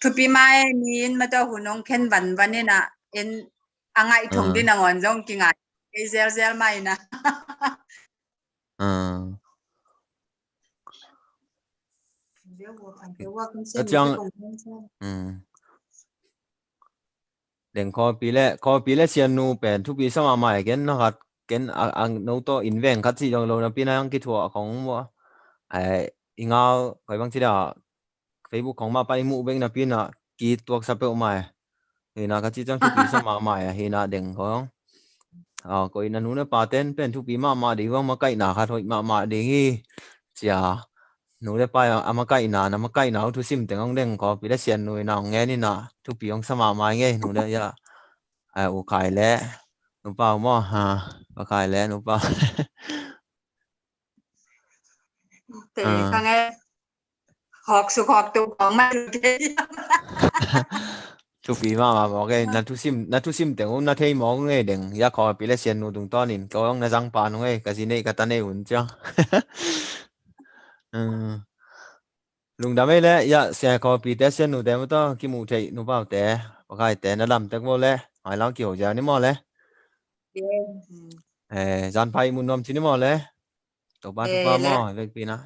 Thupi mai ni in mata hun ong khen vanvan in a, en a ngai thong din a ngon zong kingai ei zelzel mai na. Ka ciang deng khawpi le, khawpi le sian nu pen thupi sa mahmah e, ken na khat ken a, a no tawh in veng khat si zong lo napi na ang kithuah khong mua. Ai, i ngau khoi bang ci da Facebook khong mah pan i muh bek napi na kituak sa peuh mai. Hina ka ci ciang thupi sa mahmah e, hina deng khong. Ko ina nu na pa ten pen thupi mahmah ding vang makaihna khat hoih mahmah ding hi. Cia nu le pa a makaihna, na makaihna uh thusim teng hong deng khawpi le sian nu ina hong ngen ina thupi hong sa mahmah i ngei nu le ia. U Khai le nupa uh maw, ha, Pa Khai le nupa. Te ka nge hawk suk hawk tuk hawk mai lu kei. Thupi mahmah mawk ei, na thusim, na thusim teng uh na thei mawk ngei deng. Ia khawpi le sian nu tungtawn in ko hong na zang pa nu ngei, ka zi nei ka ta nei un ciang. Lungdam ei le, ia sia khawpi te sian nu te maw tawh kimuh theih nupa uh te, Pa Khai te na lam tek maw le, mai lau kiho zia ni maw le. Zan pha i mun nuam ci ni maw le. Topa thupha maw, vekpi na.